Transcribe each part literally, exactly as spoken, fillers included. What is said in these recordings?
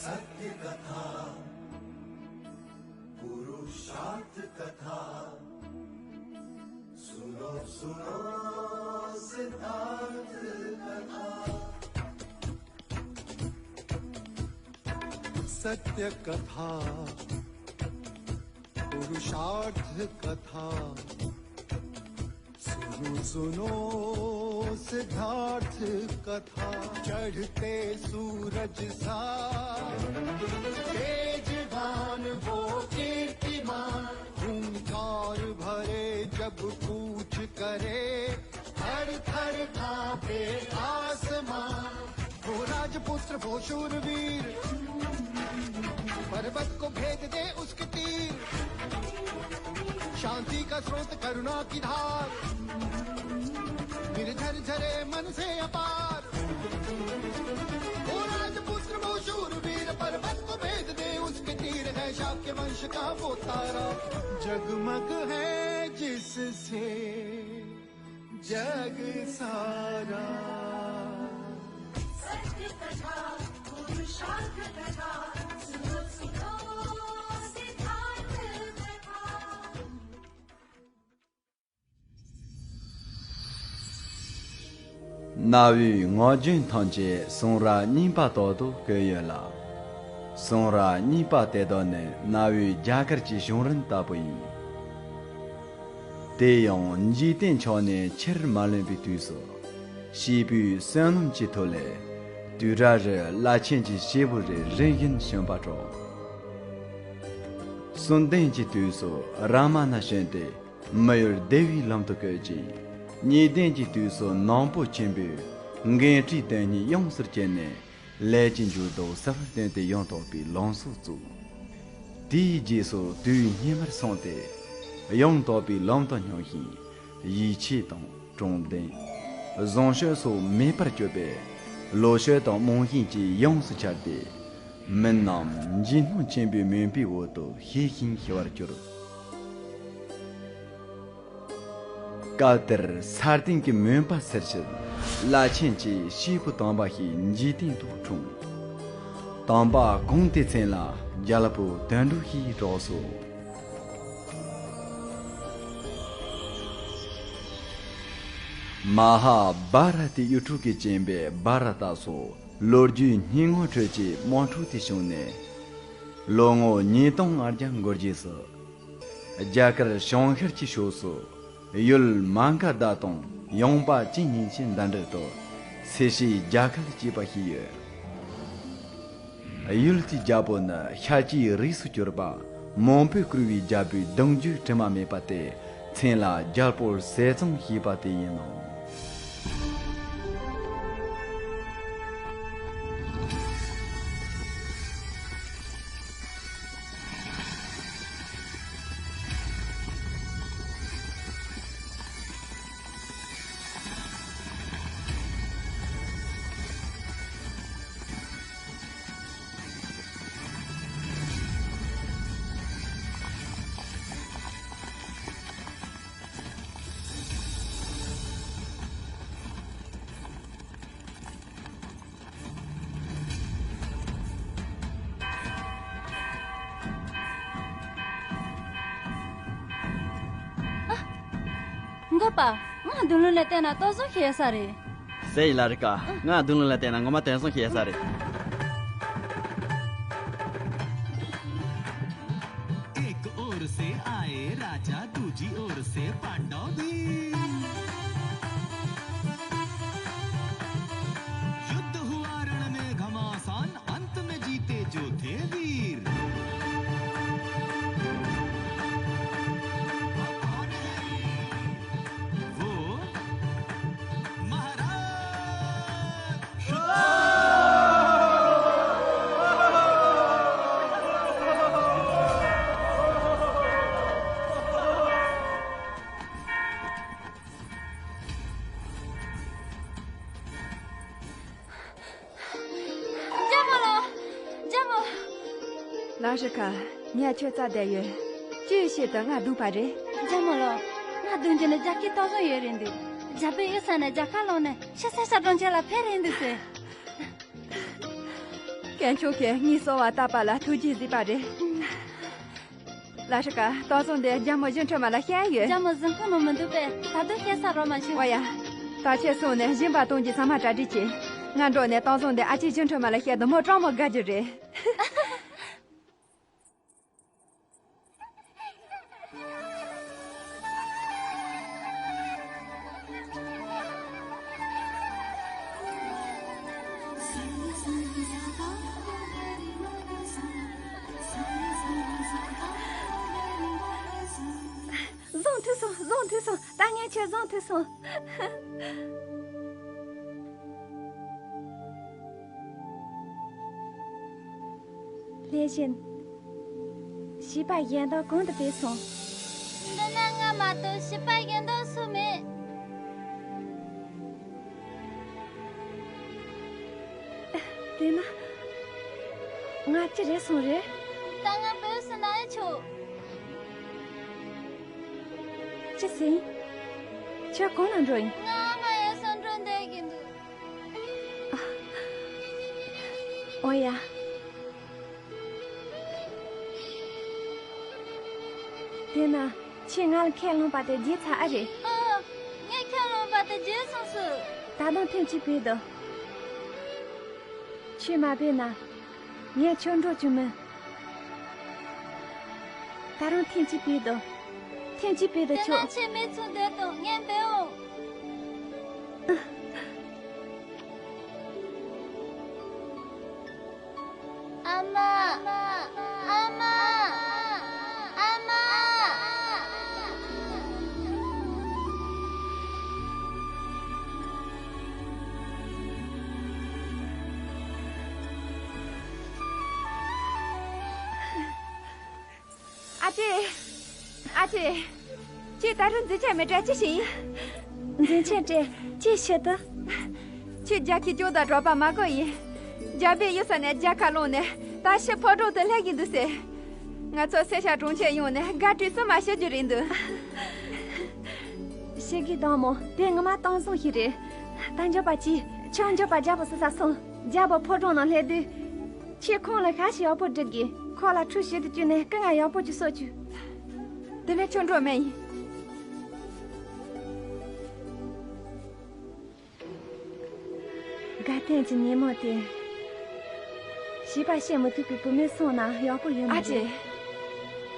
सत्य कथा, पुरुषार्थ कथा, सुनो सुनो सिद्धार्थ कथा। सत्य कथा, पुरुषार्थ कथा, सुनो सुनो सिद्धार्थ कथा। चढ़ते सूरज सा तेजवान वो कीर्तिमान, हुंकार भरे जब कूच करे, थर थर कांपे आसमां। वो राजपुत्र वो शूरवीर, पर्वत को भेद दे उसके तीर। शांति का स्रोत करुणा की धार, निर्झर झरे मन से अपार। वो राजपुत्र वो शूरवीर, पर्वत को भेद दे उसके तीर। है शाक्य वंश का वो तारा, जगमग है जिससे जग सारा। सत्य कथा, पुरुषार्थ कथा, सुनो सुनो सिद्धार्थ कथा। གནའ་བོའི་ངག་རྒྱུན་ཐམས་ཅད་ཟུང་ར་གཉིས་པ་དག་ཏུ་བཀོད་ཡོད་ལ། ཟུང་ར་གཉིས་པ་དེ་དག་ནི་གནའ་བོའི་རྒྱ་གར་གྱི་བྱུང་རིམ་ལྟ་བུ་ཡིན། དེ་ཡང་འཇིག་རྟེན་ཕྱོགས་ནས་ཕྱིར་མ་ལོན་པའི་དུས་སུ། སྐྱེས་བུའི་བསོད་ནམས་ཀྱི་མཐུ་ལས། དུས་རབས་རེར་བླ་ཆེན་གྱི་སྐྱེས་བུ་རེ་རེ་བཞིན་བྱོན་པ་འགྲོ། གསོན་ལྡན་གྱི་དུས་སུ་རཱ་མ་ན་བྱོན་ཏེ། མི་ཡུལ་བདེ་བའི་ལམ་དུ་བཀོད་ཅིང་། གཉིས་ལྡན་གྱི་དུས་སུ་ནག་པོ་ཆེན་པོས་འགན་འཁྲིའི་དོན་སྙིང་ཡོངས་སུ་བརྗེད་ནས། ལས་ཀྱི་མཇུག་ལྡོག་ཟབ་སྟོན་ཏེ་ཡང་དག་པའི་ལམ་སྲོལ་བཙུགས། དེའི་རྗེས་སུ་དུས་སྙེ་མར་སོང་སྟེ། ཡང་དག་པའི་ལམ་དུ་སྙུང་ཞིང་། ཡིད་ཆེས་དང་དྲང་བདེན། བཟང་སྤྱོད་སོགས་མེད་པར་གྱུར་པས། ལོ་ཤོད་དང་རྨོངས་ཞེན་གྱིས་ཡོངས་སུ་འཆར་ཏེ། མི་རྣམས་འཇིགས་སྣང་ཆེན་པོའི་མུན་པའི་འོག་ཏུ་ཤི་ཞིང་ཤི་བར་གྱུར། སྐབས་དེར་ས་སྟེང་གི་མུན་པ་སེལ་ཕྱིར། བླ་ཆེན་གྱིས་སྐྱེས་བུ་དམ་པ་ཞིག་འཇིག་རྟེན་དུ་འཁྲུངས། དམ་པ་གང་དེའི་མཚན་ལ་རྒྱལ་པོ་དོན་གྲུབ་ཞེས་གྲགས་སོ། མ་ཧཱ་བྷ་ར་ཏའི་གཡུ་འབྲུག་གིས་བཅིངས་པའི་བྷ་ར་ཏ་སོགས་ལོ་རྒྱུས་སྙན་ངག་ཁྲོད་ཀྱི་དམངས་ཁྲོད་དུ་བྱུང་ནས། ལོ་ངོ་ཉིས་སྟོང་ལྔ་བརྒྱ་འགོར་རྗེས་སུ། རྒྱ་གར་བྱང་ཤར་གྱི་ཕྱོགས་སུ་ཡུལ་མ་ག་དྷ་དང་ཡངས་པ་ཅན་གཉིས་ཀྱི་མདའ་འབྲེལ་དུ་སེར་བྱེས་རྒྱ་གར་ཞེས་པ་ཞིག་ཡོད། ཡུལ་དེའི་རྒྱལ་པོ་ནི་ཤཱཀྱའི་རིགས་སུ་གྱུར་པ། མང་པོས་བཀུར་བའི་རྒྱལ་པོའི་གདུང་རྒྱུད་དྲི་མ་མེད་པ་སྟེ། མཚན་ལ་རྒྱལ་པོ་ཟས་གཙང་ཞེས་པ་དེ་ཡིན་ནོ། འགོ་པ། ང་མདུན་ལམ་ལ་བལྟས་ན་ལྟོ་བཟོ་ཤེས་ས་རེད། ཟེར་ཡིན་ལ་རི་ཀ། ང་མདུན་ལམ་ལ་བལྟས་ན་ངོ་མ་དེང་སང་ཤེས་ས་རེད། एक ओर से आए राजा, दूजी ओर से पांडव भी। युद्ध हुआ रण में घमासान, अंत में जीते जो थे वीर। वो महाराज। རྒྱལ་མོ་ལགས། རྒྱལ་མོ། ལགས་རི་ཀ། ངས་ཁྱོད་བཙལ་བསྡད་ཡོད། ཅི་ཡི་ཆེད་དུ་ང་བརྡུངས་པ་རེད། རྒྱལ་མོ་ལགས། ང་བརྡུངས་རྒྱུ་ནི་རྒྱ་སྐད་ལྟོ་བཟོ་ཡོད་རེད་འདུག་རྒྱལ་པོའི་ཡུལ་ས་ནས་རྒྱལ་ཁ་བླངས་ནས་ཤི་ས་ཤ་གྲོང་ཁྱེར་ལ་ཕེབས་རེད་འདུག་ཟེར། དཀོན་མཆོག་གིས་ངའི་གསོལ་བ་བཏབ་པ་ལ་ཐུགས་རྗེས་གཟིགས་པ་རེད། ལ་ཧྲི་ཀ། སྟག་བཟང་དེ་རྒྱལ་མོ་གཞུང་འཕྲུལ་མ་ལ་བཤད་ཡོད། རྒྱལ་མོ་གཟིམ་ཁང་ནང་མི་འདུག་པས། ད་དུང་བཤད་ས་རོགས་མ་བྱུང་། འོ་ཡ། ད་ཁྱེད་སོང་ནས་སྦྱིན་པ་གཏོང་རྒྱུ་ཚང་མ་གྲ་སྒྲིག་བྱེད། ང་འགྲོ་ནས་སྟག་བཟང་དེ་ཨ་ཅེ་གཞུང་འཕྲུལ་མ་ལ་བཤད་དུ་མོ་སྤྲང་མོ་དགའ་རྒྱུ་རེད། བཟུང་ཐུབ་སོང་། བཟུང་ཐུབ་སོང་། ད་ངས་ཁྱོད་བཟུང་ཐུབ་སོང་། ལྷས་བྱིན། བྱིས་པ་གཞན་དག་གང་དུ་ཕེབས་སོང་། འདི་ན་ང་མ་གཏོགས་བྱིས་པ་གཞན་དག་སུ་མེད། དེས་ན། ང་ཅི་རེད་སོང་རེད། ད་ང་བོད་སུ་ན་ཡི་ཆོག་ཅི་ཟེར། ཁྱོད་གང་ལ་འགྲོ་ཡིན། ང་ཨ་མ་ཡོད་སོང་འགྲོ་འདོད་ཀྱི་འདུག་འོ་ཡ། དེས་ན་ཁྱེད་ང་ལ་ཁས་བླངས་པ་དེ་བརྗེད་ཚར་ཨ་རེད། ཨོ། ངས་ཁས་བླངས་པ་དེ་བརྗེད་སོང་ཟེར། ད་དུང་ཐེངས་གཅིག་ཕེབས་དང་། ཁྱོད་མ་ཕེབས་ན། ངས་ཁྱོད་འགྲོ་རྒྱུ་མིན། ད་རུང་ཐེངས་གཅིག་ཕེབས་དང་། ཐེངས་གཅིག་ཕེབས་དང་། དེ་ན་ཁྱོད། ཁྱེད་མི་ཚོ་བསྡད་དང་། ངས་འབད་འོང་། ཨ་མ། ཨ་མ། ཨ་མ། ཨ་ཅེ། ཨ་ཅེ། ཁྱེད་ད་རུང་འཛིན་ཆས་མི་སྤྲད་ཅི་ཞིག་ཡིན། འཛིན་ཆས་སྤྲད་ཅི་བྱེད་དུ། ཁྱེད་རྒྱལ་ཁའི་ཇོ་དང་གྲོགས་པ་མ་གོ་ཡིན། རྒྱལ་པོའི་གཡུལ་ས་ནས་རྒྱལ་ཁ་བླངས་ནས་ད་ཕྱི་ཕོ་བྲང་དུ་སླེབས་ཀྱི་འདུག་ཟེར། ང་ཚོ་སེ་ཤ་གྲོང་ཁྱེར་ཡོང་ནས་དགའ་སྤྲོའི་བསུ་མ་ཞུ་རྒྱུ་རེད་འདུག་ཤེས་ཀྱི་དང་མོ་དེ་ངོ་མ་སྟོང་བཟང་ཞིག་རེད། ད་འགྱོད་པ་ཅི། ཁྱོད་འགྱོད་པ་རྒྱལ་པོ་སུ་ས་སོང་། རྒྱལ་པོ་ཕོ་བྲང་ནང་སླེབས་དུས། ཁྱེད་ཁོང་ལ་ཤ་ཞིག་ཡག་པོ་སྒྲིག་གི་ཁོ་ལ་ཁྲུས་བྱེད་དུ་བཅུག་ནས་སྐུ་ངལ་ཡག་པོ་ཅིག་གསོ་བཅུག་དེ་ནས་ཁྱོད་འགྲོ་མེད་ཡིན། དགའ་ལྡན་གྱི་ཉིན་མོ་དེ། བྱིས་པ་བཤད་མི་ཐུབ་པའི་བུད་མེད་སོང་ན་ཡག་པོ་ཡོད་མ་ཨ་ཅེ། རེད།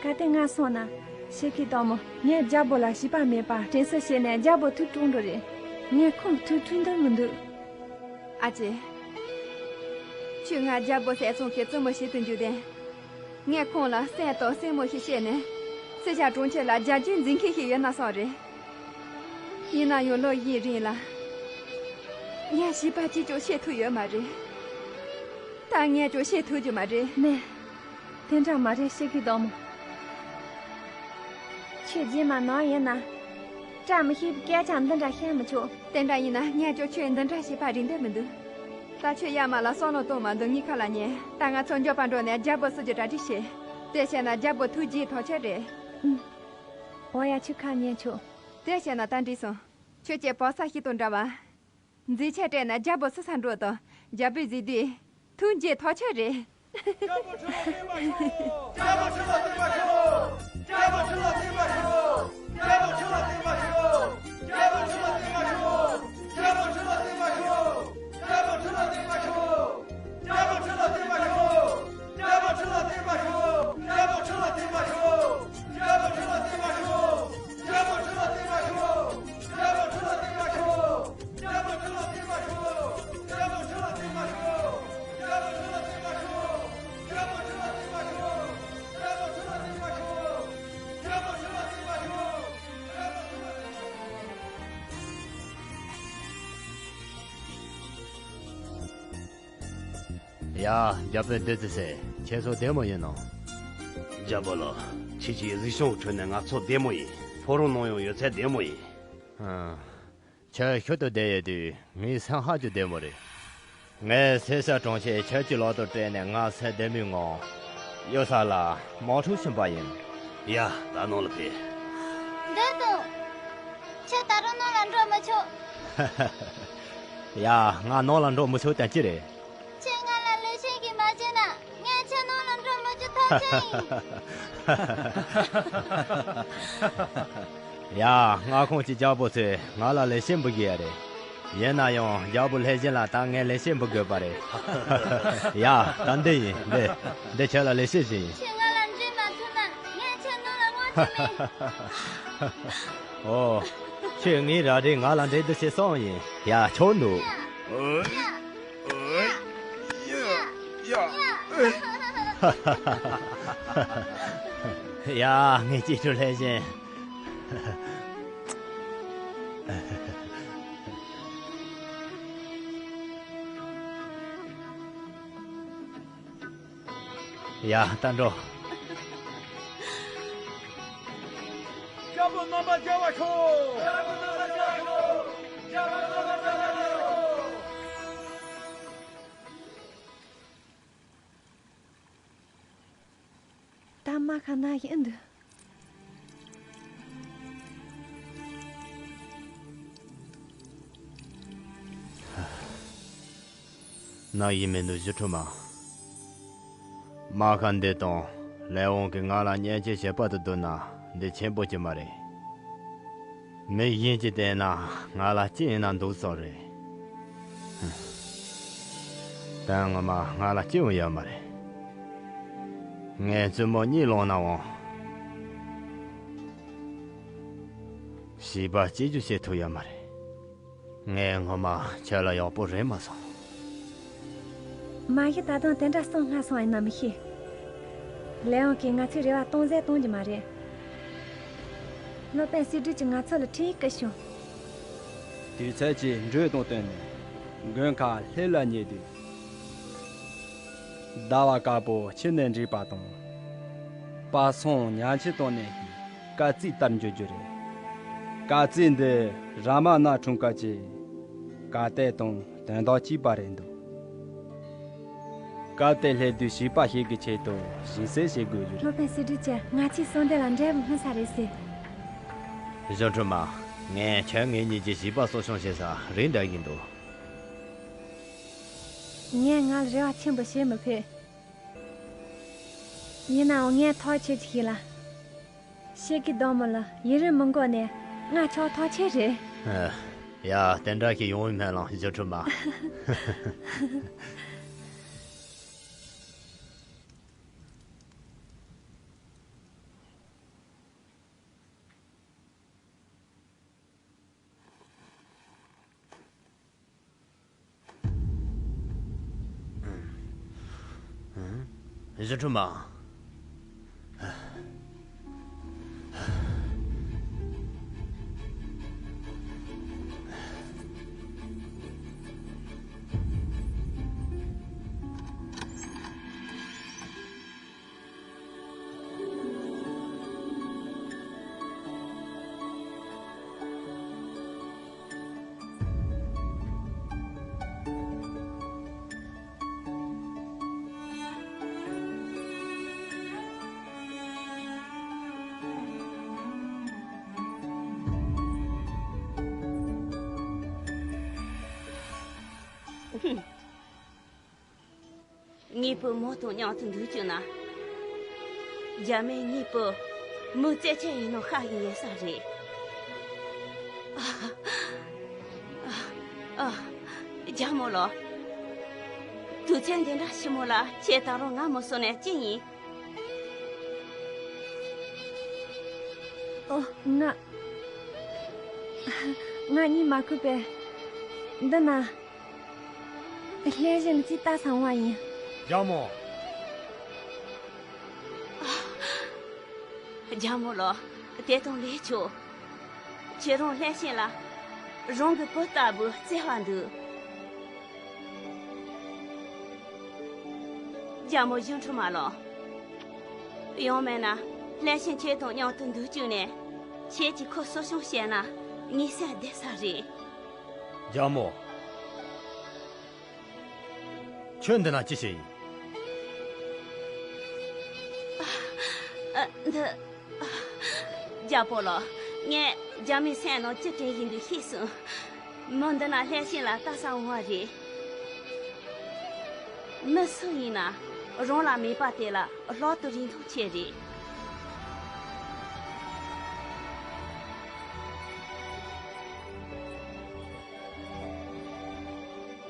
གལ་ཏེ་ང་སོང་ན། ཤེས་ཀྱི་དང་མོ་ངས་རྒྱལ་པོ་ལ་བྱིས་པ་མེད་པ་དྲན་གསོ་བྱས་ནས་རྒྱལ་པོ་ཐུགས་དཀྲུགས་འགྲོ་རེད། ངས་ཁོང་ཐུགས་དཀྲུགས་འདོད་མི་འདུག་ཨ་ཅེ། ཁྱོས་ང་རྒྱལ་པོ་ཟས་གཙང་གི་བཙུན་མོ་བྱེད་དུ་འཇུག་དེ། ངས་ཁོང་ལ་སེམས་དང་སེམས་མོ་ཞིག་བཤད་ནས། སེ་ཤ་གྲོང་ཁྱེར་ལ་རྒྱལ་རྒྱུའི་མཛེས་མཁན་ཞིག་ཡོད་ན་བསམ་རེད། ཡིན་ན་ཡང་ལོ་བཞིའི་རིང་ལ། ངས་བྱིས་པ་གཅིག་ཀྱང་བཤད་ཐུབ་ཡོད་མ་རེད། ད་ངས་ཀྱང་བཤད་ཐུབ་རྒྱུ་མ་རེད། མེད། དེ་འདྲ་མ་རེད། ཤེས་ཀྱི་དང་མོ། ཁྱོད་རྗེས་མ་ནོར་ཡིན་ན། བཀྲ་མི་ཤིས་པའི་སྐད་ཆ་འདི་འདྲ་བཤད་མི་ཆོག་དེ་འདྲ་ཡིན་ན་ངས་ཀྱང་ཁྱོད་འདི་འདྲ་བྱེད་པ་རིན་དོད་མི་འདུག་ད་ཁྱོད་ཡར་མར་ལ་བསམ་བློ་གཏོང་མ་འདུག་ངའི་ཁ་ལ་ཉན། ད་ང་ཚོ་འགྱོད་པ་འགྲོ་ནས་རྒྱལ་པོ་བསུ་རྒྱུ་གྲ་སྒྲིག་བྱེད། དེ་བྱས་ན་རྒྱལ་པོ་ཐུགས་རྗེ་ཐག་ཆོད་རེད། ཨུམ། འོ་ཡ། ཁྱོད་ཁ་ཉན་ཆོག་དེ་བྱས་ན་ད་འགྲིག་སོང་། ཁྱོད་ཀྱི་བག་ཚ་ཞིག་དང་འདྲ་བ། མཛེས་ཆས་སྤྲས་ན་རྒྱལ་པོ་སུ་ས་འགྲོ་དང་རྒྱལ་པོའི་གཟིགས་དུས། ཐུགས་རྗེ་ཐག་ཆོད་རེད། རྒྱལ་པོ་ཁྲི་ལ་བརྟན་པར་ཤོག་རྒྱལ་པོ་ཁྲི་ལ་བརྟན་པར་ཤོག་རྒྱལ་པོ་ཁྲི་ལ་བརྟན་པར་ཤོག་རྒྱལ་པོ་ཁྲི་ལ་བརྟན་པར་ཤོག་རྒྱལ་པོ་ཁྲི་ལ་བརྟན་པར་ཤོག་རྒྱལ་པོ་ཁྲི་ལ་བརྟན་པར་ཤོག་རྒྱལ་པོ་ཁྲི་ལ་བརྟན་པར་ཤོག་རྒྱལ་པོ་ཁྲི་ལ་བརྟན་པར་ཤོག་རྒྱལ་པོ་ཁྲི་ལ་བརྟན་པར་ཤོག་རྒྱལ་པོ་ཁྲི་ལ་བརྟན་པར་ཤོག་རྒྱལ་པོ་ཁྲི་ལ་བརྟན་པར་ཤོག་རྒྱལ་པོ་ཁྲི་ལ་བརྟན་པར་ཤོག་རྒྱལ་པོ་ཁྲི་ལ་བརྟན་པར་ཤོག་རྒྱལ་པོ་ཁྲི་ལ་བརྟན་པར་ཤོག་རྒྱལ་པོ་ཁྲི་ལ་བརྟན་པར་ཤོག་རྒྱལ་པོ་ཁྲི་ལ་བརྟན་པར་ཤོག་རྒྱལ་པོ་ཁྲི་ལ་བརྟན་པར་ཤོག་རྒྱལ་པོ་ཁྲི་ལ་བརྟན་པར་ཤོག་རྒྱལ་པོ་ཁྲི་ལ་བརྟན་པར་ཤོག་ཡ། རྒྱལ་པོ་འདི་ཙི་སེ། ཁྱེད་ཚོ་བདེ་མོ་ཡིན་ནམ། རྒྱལ་པོ་ལགས། ཁྱེད་ཀྱི་གཟིགས་ཞིབ་ཁྲོད་ནས་ང་ཚོ་བདེ་མོ་ཡིན། ཕོ་བྲང་ནང་ཡང་ཡོད་ཚད་བདེ་མོ་ཡིན། ཨང་། ཁྱེད་ཤུལ་དུ་བསྡད་ཡོད་དུས་ངའི་སེམས་ཧ་ཅང་བདེ་མོ་རེད། ངས་སེ་ཤ་གྲོང་ཁྱེར་ཁྱེད་ཀྱི་ལག་ཏུ་སྤྲད་ནས་ང་སེམས་བདེ་མོའི་ངང་གཡུལ་ས་ལ་དམག་འཁྲུག་ཕྱིན་པ་ཡིན། ཡ། ད་ནང་ལ་ཕེབས། འདོད་དང་། ཁྱེད་ད་རུང་ནང་ལ་འགྲོ་མི་ཆོག་ཡ། ང་ནང་ལ་འགྲོ་མི་ཆོག་དོན་ཅི་རེད། ཁྱེད་ང་ལ་ལེགས་ཤོམ་གྱིས་མ་ ཡ། མངའ་ཁོངས་ཀྱི་རྒྱལ་པོ་ཚོས་ང་ལ་ལེགས་བཤད་འབུལ་གྱི་ཡ་རེད། ཡིན་ན་ཡང་རྒྱལ་པོ་ལྷས་བྱིན་ལ་ད་ངས་ལེགས་བཤད་འབུལ་དགོས་པ་རེད། ཡ། ད་འདི་ཡིན། འདི། འདི་ཁྱོད་ལ་ལེགས་བཤད་ཞིག་ཡིན། ཁྱེད་ང་ལ་འདྲེན་མ་ཐུབ་ན་ངས་ཁྱེད་ནང་ལ་དབང་ཆ་མེད། ཨོ། ཁྱོད་ངའི་རལ་གྲིས་ང་ལ་འདྲེན་དུ་བྱེད་སོང་ཡིན། ཡ། ཁྱོད་ནུ། ཨོ། ཨོ། ཡ། ཡ། ཡ། ངའི་གཅེས་ཕྲུག་ལྷས་བྱིན། ཡ། ད་འགྲོ། སྐྱབས་མགོན་རྣམ་པ་རྒྱལ་བ་ཤོག་ད་མ་ཁ་ན་ཡིན་འདུག་ན་ཡིན་མི་འདུག་གཞི་ཁྲོད་མ། མ་ཁ་འདི་དང་ལས་དབང་གིས་ང་ལ་བརྙས་བཅོས་བྱེད་པ་དུ་བསྡུར་ན་འདི་ཆེན་པོ་ཅིག་མ་རེད། མི་གཞན་གྱིས་བལྟས་ན་ང་ལ་ཅི་ཡིན་ན་འདུག་བསམ་རེད། ད་ངོ་མ་ང་ལ་ཅི་ཡང་ཡོད་མ་རེད། ངས་བཙུན་མོ་གཉིས་བླངས་ནའང་བྱིས་པ་གཅེས་འཛིན་བྱེད་ཐུབ་ཡོད་མ་རེད། ངས་ངོ་མ་ཁྱོད་ལ་ཡག་པོ་རེད་མ་སོང་། མ་གཞི་ད་དུང་དེ་འདྲ་གསང་སྔ་སོང་ཡིན་ན་མི་ཤེས། ལས་དབང་གིས་ང་ཚོའི་རེ་བ་སྟོང་ཟད་གཏོང་རྒྱུ་མ་རེད། སློབ་དཔོན་སི་ཏྲིས་ཀྱིས་ང་ཚོ་ལ་ཁྲིད་སྐུལ་བྱུང་། དུས་ཚོད་ཀྱི་འགྲོས་དང་བསྟུན་ནས་མགོན་ཁང་ལྷས་ལ་ཉེ་དུས། ཟླ་བ་དཀར་པོ་ཁྱེར་ནས་འགྲིག་པ་དང་། པ་སངས་ཉམས་ཆག་བཏང་ནས་ཀྱི་སྐར་རྩིས་ལྟར་འགྱུར་རྒྱུ་རེད། སྐར་རྩིས་འདི་རཱ་མ་ན་འཁྲུངས་སྐར་གྱི་སྐར་ཏེ་དང་དོན་དག་གཅིག་པ་རེད་འདུག་སྐར་ཏེ་སླེབས་དུས་བྱིས་པ་ཞིག་གི་ཆེད་དུ་ཞིང་གསོ་བྱེད་དགོས་རྒྱུ་རེད། སློབ་དཔོན་སི་ཏྲིས་ཀྱིས་ང་ཚོའི་གསོལ་འདེབས་ལ་འབྲས་བུ་སྨིན་ས་རེད་ཟེར། གཞུང་སྒྲོན་མ། ངས་ཁྱོད་ངེད་གཉིས་ཀྱིས་བྱིས་པ་གསོ་སྐྱོང་བྱེད་ས་རེད་འདྲ་གི་འདུག་ངས་ང་ལ་རེ་བ་ཆེན་པོ་བྱེད་མི་ཕོད། ཡིན་ནའང་ངས་ཐག་ཆོད་ཅིག་བྱེད་ལ། ཤེལ་གྱི་སྡོང་མོ་ལ་ཡུན་རིང་མི་འགོར་ནས་ང་ཆོག་ཐག་ཆོད་རེད། ཨ། ཡ། དེ་འདྲ་ཞིག་ཡོང་བའི་སྨོན་ལམ་གཞུང་སྒྲོན་མ། གཞུང་སྒྲོན་མ། ངའི་བུ་མོ་དང་མཉམ་དུ་འདུག་བཅུག་ན། རྒྱ་མིས་ངའི་བུ་མི་རྩེད་ཆས་ཡིན་ནོ་ཤ་ཡིན་ཡིན་ས་རེད། ཨ། ཨ། ཨ། རྒྱལ་མོ་ལོ། དུས་ཚོད་འདི་འདྲ་ཞིག་མོ་ལ་ཁྱེད་ད་རུང་ང་མི་གསོ་ནས་ཅི་ཡིན། ཨོ། ང་། ང་གཉིད་མ་ཁུག་པས། འདི་ན། ལྷས་བྱིན་ལ་ཅིག་ལྟ་སང་བ་ཡིན། རྒྱལ་མོ། རྒྱལ་མོ་ལོ། དེ་དང་ལས་ཆོག་ཁྱེད་རང་ལྷས་བྱིན་ལ་རང་གི་བུ་ལྟ་བུ་བརྩེ་བ་འདུག་རྒྱལ་མོ་གཞུང་སྒྲོན་མ་ལོ། ཡང་མིན་ན་ལྷས་བྱིན་ཁྱེད་དང་མཉམ་དུ་འདུག་བཅུག་ནས་ཁྱེད་ཀྱིས་ཁོ་གསོ་སྐྱོང་བྱས་ན་ངའི་སེམས་བདེ་ས་རེད། རྒྱལ་མོ། ཁྱོད་འདི་ན་ཅི་བྱེད་ཡིན། ཨ། འདི། རྒྱལ་པོ་ལོ། ངས་རྒྱ་མིའི་སེམས་ནང་ཅི་དྲན་བཞིན་འདུག་ཤེས་སོང་། མི་འདི་ན་ལྷས་བྱིན་ལ་ལྟ་ས་འོང་བ་རེད། མི་སུ་ཡིན་ན། རང་ལ་མེད་པ་དེ་ལ་ལྷག་ཏུ་རིན་ཐང་ཆེ་རེད།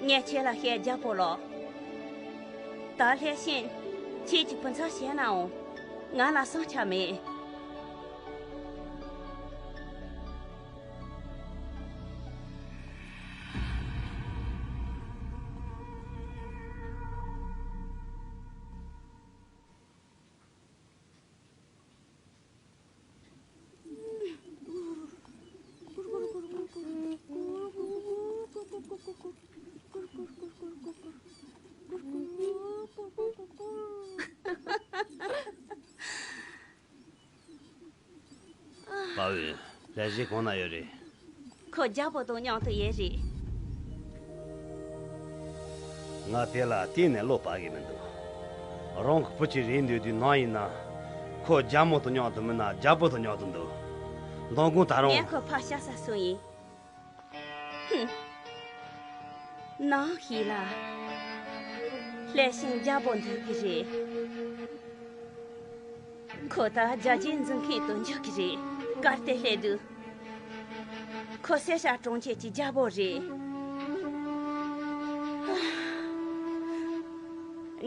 ངས་ཁྱེད་ལ་བཤད། རྒྱལ་པོ་ལགས། ད་ལྷས་ཤིང་ཁྱེད་ཀྱིས་བུ་མཚམས་བཞེས་ནའང་ང་ལ་བསམ་འཆར་མེད། དཔའ་བོས། ལྷས་ཤིང་གང་ན་ཡོད་རེད། ཁོ་རྒྱལ་པོ་དང་མཉམ་དུ་ཡོད་རེད། ང་དེ་ལ་གཏན་ནས་བློ་བབ་ཀྱི་མི་འདུག་རང་གི་བུ་གཅིག་རེད་འདོད་དུས་ནམ་ཡིན་ན། ཁོ་རྒྱལ་མོ་དང་མཉམ་དུ་མིན་ན་རྒྱལ་པོ་དང་མཉམ་དུ་འདུག་མདང་དགོང་ད་རུང་། ངས་ཁོ་ཕར་བཞག་ས་སོང་ཡིན། ཧུམ། ནམ་ཞིག་ལ་ལྷས་ཤིང་རྒྱལ་པོ་འདོད་ཀྱི་རེད། ཁོ་ད་རྒྱལ་རྒྱུད་འཛིན་མཁན་དུ་འགྱུར་གྱི་རེད། གལ་ཏེ་སླེབས་དུས། ཁོ་སེར་བྱ་གྲོང་ཁྱེར་གྱི་རྒྱལ་པོ་རེད།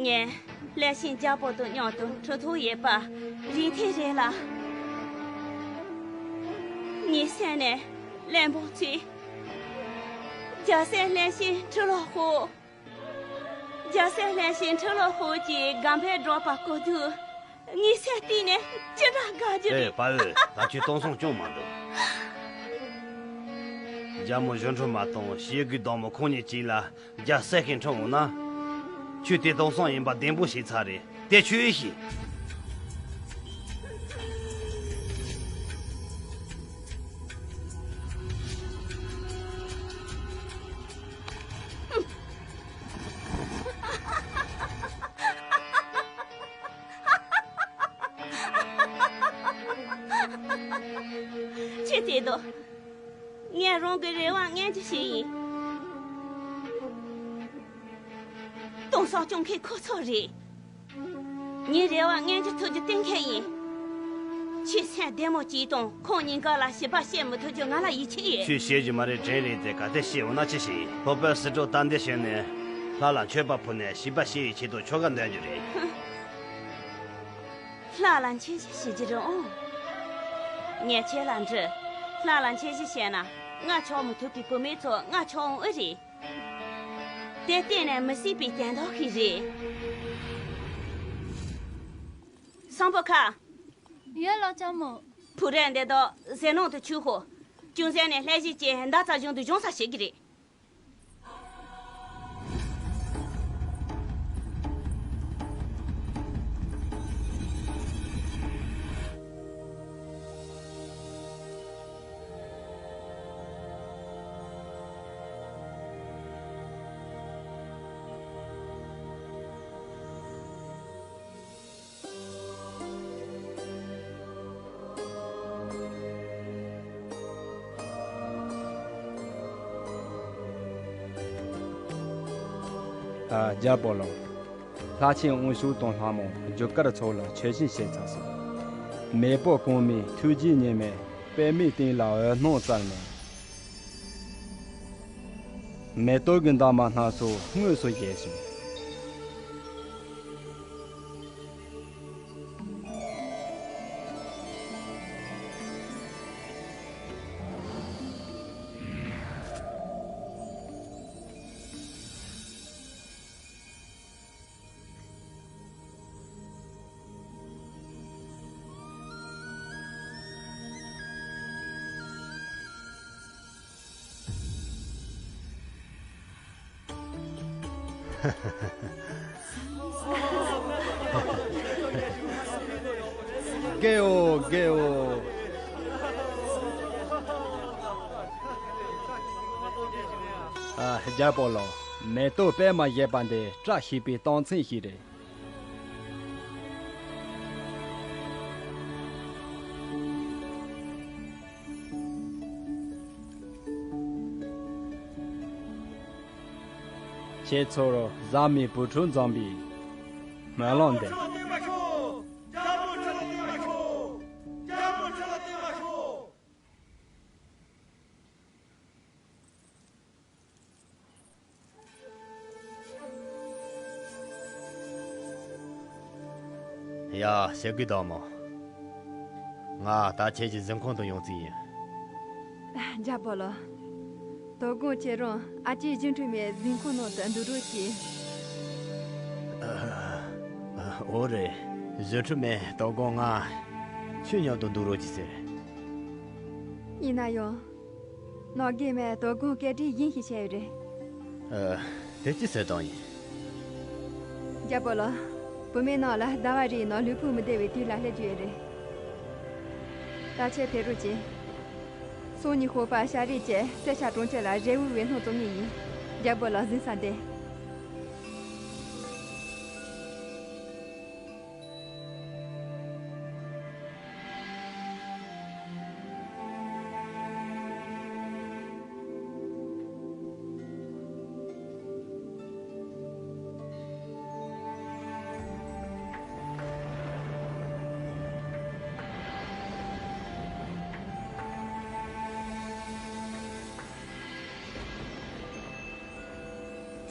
ངས་ལྷས་ཤིང་རྒྱལ་པོ་དང་མཉམ་དུ་གྲུབ་ཐོབ་ཡོད་པ་རེད་དེ་རེད་ལ། ངའི་སེམས་ནས་གླེན་པོ་ཚོས། རྒྱལ་སྲས་ལྷས་ཤིང་ཁྲི་ལོ་ཧོ། རྒྱལ་སྲས་ལྷས་ཤིང་ཁྲི་ལོ་ཧོ་གྱིས་དགའ་འཕེལ་སྒྲོག་པ་གོ་དུས། ངའི་སེམས་གཏིང་ནས་ཅི་འདྲ་དགའ་རྒྱུ། ཨེ། རེད། དཔའ་བོས། ད་ཁྱོད་སྟོང་བསམ་ཅུང་མ་འདུག་རྒྱལ་མོ་གཞོན་ཕྲུག་མ་གཏོགས་ཞེ་དགུའི་བདག་མོ་ཁོང་ཉིད་གཅིག་ལ་རྒྱལ་སྲས་ཤིང་ཁྲི་འོང་ན། ཁྱོད་དེ་སྟོང་བསམ་ཡིན་པ་བདེན་པོ་ཞིག་ཚར་རེད། དེ་ཁྱོད་ཤེས། ཁྱོད་དེ་དོ། ངས་རང་གི་རེ་བ་མངོན་གྱུར་བྱས་ཡིན། སྟོང་བསམ་སྐྱོང་མཁན་ཁོ་ཚོ་རེད། ངའི་རེ་བ་མངོན་གྱུར་ཐུབ་རྒྱུ་གཏན་འཁེལ་ཡིན། ཁྱོད་སེམས་བདེ་མོ་གཅིག་དང་ཁོང་གཉིས་ཀ་ལ་ཞིབ་པ་བཤད་མི་ཐུབ་རྒྱུ་ང་ལ་ཡིད་ཆེས་ཡོད། ཁྱོད་བཤད་རྒྱུ་མ་རེད་དྲན་རེད་དེ། གལ་ཏེ་བཤད་འོང་ན་ཅི་ཞིག་ཡིན། ལྷོ་པའི་སྲིད་གྲོགས་དམ་འདི་བྱས་ནས་ལྷ་ལ་མཆོད་པ་ཕུལ་ནས་ཞིབ་པ་བཤད་ཡའི་ཆེད་དུ་ཁྱོ་ག་འདོན་རྒྱུ་རེད། ལྷ་ལ་མཆོད་བཤད་བྱེད་རྒྱུ་རེད་ཨང་། ངས་ཁྱེད་ལ་འདྲི། ལྷ་ལ་མཆོད་བཤད་བྱས་ན་ང་ཆོག་མི་ཐུབ་པའི་བུད་མེད་ཚོ་ང་ཆོག་འོང་ཨེ་རེད། དེ་གཏན་ནས་མི་སྲིད་པའི་དོན་དག་ཞིག་རེད། སམ་བྷོ་ཁ། ཡོད་ལགས་ལྕམ་མོ། བུ་རས་འདི་དག་ཟས་ནང་དུ་བཅུག་ཤོག་ཅུང་ཟད་ནས་ལྷས་ཤིང་གཅིག་མདའ་རྩ་གཞུང་དུ་བྱུང་ས་བྱེད་ཀྱི་རེད། ཨ། རྒྱལ་པོ་ལགས། ལྷ་ཆེན་དབང་ཕྱུག་དང་ལྷ་མོ་རྒྱུ་སྐར་ཚོགས་ལ་མཆོད་སྦྱིན་བྱས་ཚར་སོང་། མེས་པོ་གོང་མའི་ཐུགས་རྗེ་ཉི་མས་པདྨའི་སྟེང་ལ་འོད་སྣང་བསྩལ་ནས། མེ་ཏོག་གི་འདབ་མ་སྣ་ཚོགས་དངོས་སུ་བཞད་བྱུང་། དགེའོ། དགེའོ། ཨ། རྒྱལ་པོ་ལགས། མེ་ཏོག་པད་མ་བཞད་པ་འདི་བཀྲ་ཤིས་པའི་རྟགས་མཚན་ཞིག་རེད། ཁྱེད་ཚོར་བཟའ་མའི་བུ་ཕྲུག་འཛོམས་པའི་ མ་ལོག་འདི། ཡ། ཞེ་གི་དོ་མོ། ང་ད་ཁྱེད་ཀྱི་གཟིམ་ཁང་དུ་ཡོང་རྩིས་ཡིན། རྒྱལ་པོ་ལགས། དོ་དགོང་ཁྱེད་རང་ཨ་ཅེ་གཞུང་འཕྲུལ་མའི་གཟིམ་ཁང་ནང་དུ་འདུག་རོགས་གྱིས། ཨ། འོ་རེད། གཞུང་འཕྲུལ་མས་དོ་དགོང་ང་ཁྱོད་མཉམ་དུ་འདུག་རོགས་གྱིས་ཟེར། ཡིན་ན་ཡང་། ནོར་རྒྱས་མས་དོ་དགོང་སྐད་འཕྲིན་ཡིན་ཞེས་བཤད་ཡོད་རེད། ཨ། དེ་ཅི་ཟེར་དང་ཡིན། རྒྱལ་པོ་ལགས། བུད་མེད་རྣམས་ལ་ཟླ་བ་རེའི་ནང་ལུས་ཕུང་མི་བདེ་བའི་དུས་ལ་སླེབས་རྒྱུ་ཡོད་རེད། ད་ཁྱེད་ཕེབས་རོགས་གྱིས། སང་ཉིན་ཞོགས་པ་ཤ་རིགས་བཅས་སེ་ཤ་གྲོང་ཁྱེར་ལ་རེ་འུ་བའི་སྣུམ་བཙོང་ངེས་ཡིན། རྒྱལ་པོ་ལགས་གཟིམ་ས་འདི།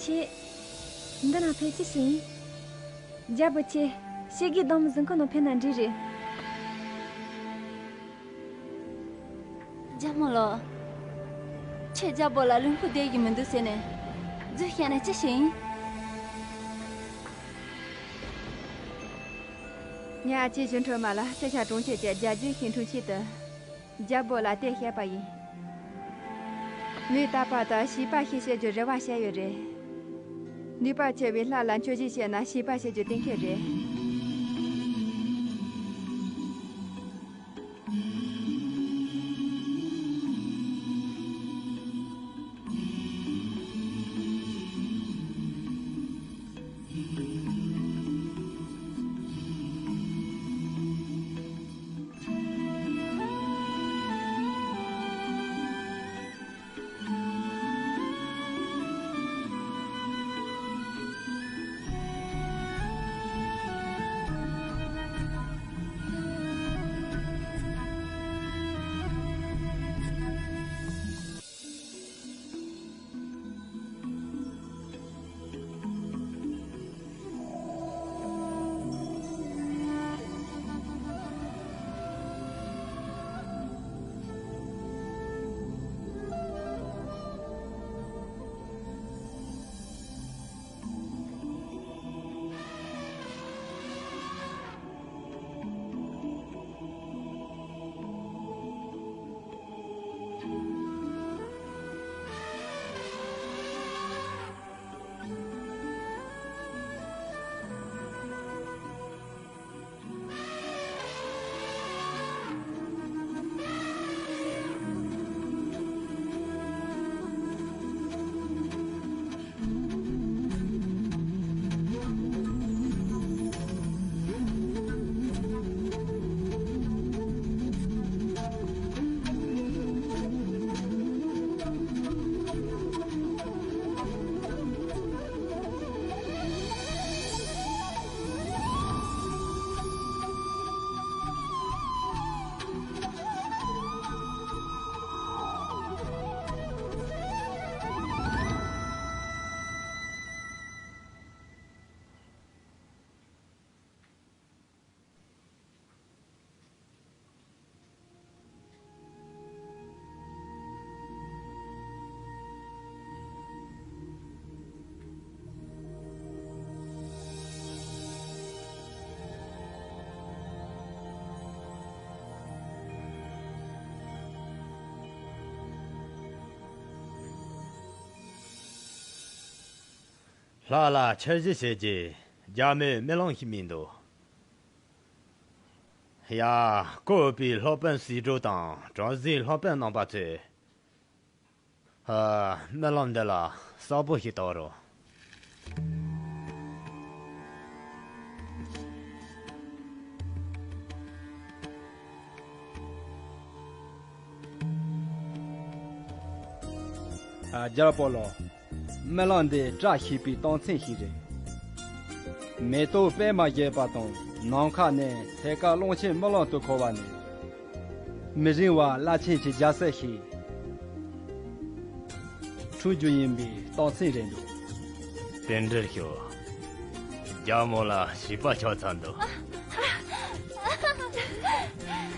ཁྱེད། འདི་ན་ཕེབས་ཅི་ཞིག་ཡིན། རྒྱལ་པོ་ཁྱེད། ཞེ་གི་དོ་མོ་གཟིམ་ཁང་ནང་ཕེབས་ན་འགྲིག་རེད། རྒྱལ་མོ་ལགས། ཁྱེད་རྒྱལ་པོ་ལ་ལུས་ཕུང་བདེ་གི་མི་འདུག་ཟེར་ནས། རྫུན་བཤད་ན་ཅི་ཞིག་ཡིན། ངས་ཨ་ཅེ་གཞུང་འཕྲུལ་མ་ལ་སེ་ཤ་གྲོང་ཁྱེར་གྱི་རྒྱལ་རྒྱུད་ཤིང་དྲུང་ཆེད་དུ། རྒྱལ་པོ་ལ་དེ་བཤད་པ་ཡིན། མོས་རྟག་པར་དུ་བྱིས་པ་ཞིག་བྱེད་རྒྱུ་རེ་བ་བྱས་ཡོད་རེད། ནུས་པ་ཆེ་བའི་ལྷ་ལ་མཆོད་བརྗོད་བྱས་ན་བྱིས་པ་བྱེད་རྒྱུ་གཏན་འཁེལ་རེད། ལྷ་ལ་ཆོས་བཞིན་བྱེད་ཀྱི་རྒྱ་མོའི་རྨི་ལམ་ཞིག་རྨིས་འདུག། ཡ། བཀུར་འོས་པའི་སློབ་དཔོན་སྲིད་སྒྲུབ་དང་གྲུ་གཟིངས་སློབ་དཔོན་རྣམ་པ་ཚོས། ཨ། རྨི་ལམ་འདི་ལ་གསལ་པོ་ཞིག་བལྟ་རོགས། ཨ། རྒྱལ་པོ་ལགས། རྨི་ལམ་འདི་བཀྲ་ཤིས་པའི་རྟགས་མཚན་ཞིག་རེད། མེ་ཏོག་པད་མ་བཞད་པ་དང་ནམ་མཁའ་ནས་ཐད་ཀར་གླང་ཆེན་རྨི་ལམ་དུ་འཁོར་བ་ནི། མི་རིང་བར་བླ་ཆེན་གྱི་རྒྱལ་སྲས་ཤིག་འཁྲུངས་རྒྱུ་ཡིན་པའི་རྟགས་མཚན་རེད་འདུག་རྟེན་འབྲེལ་ཞུ། རྒྱལ་མོ་ལ་བྱིས་པ་ཆགས་ཚར་འདུག་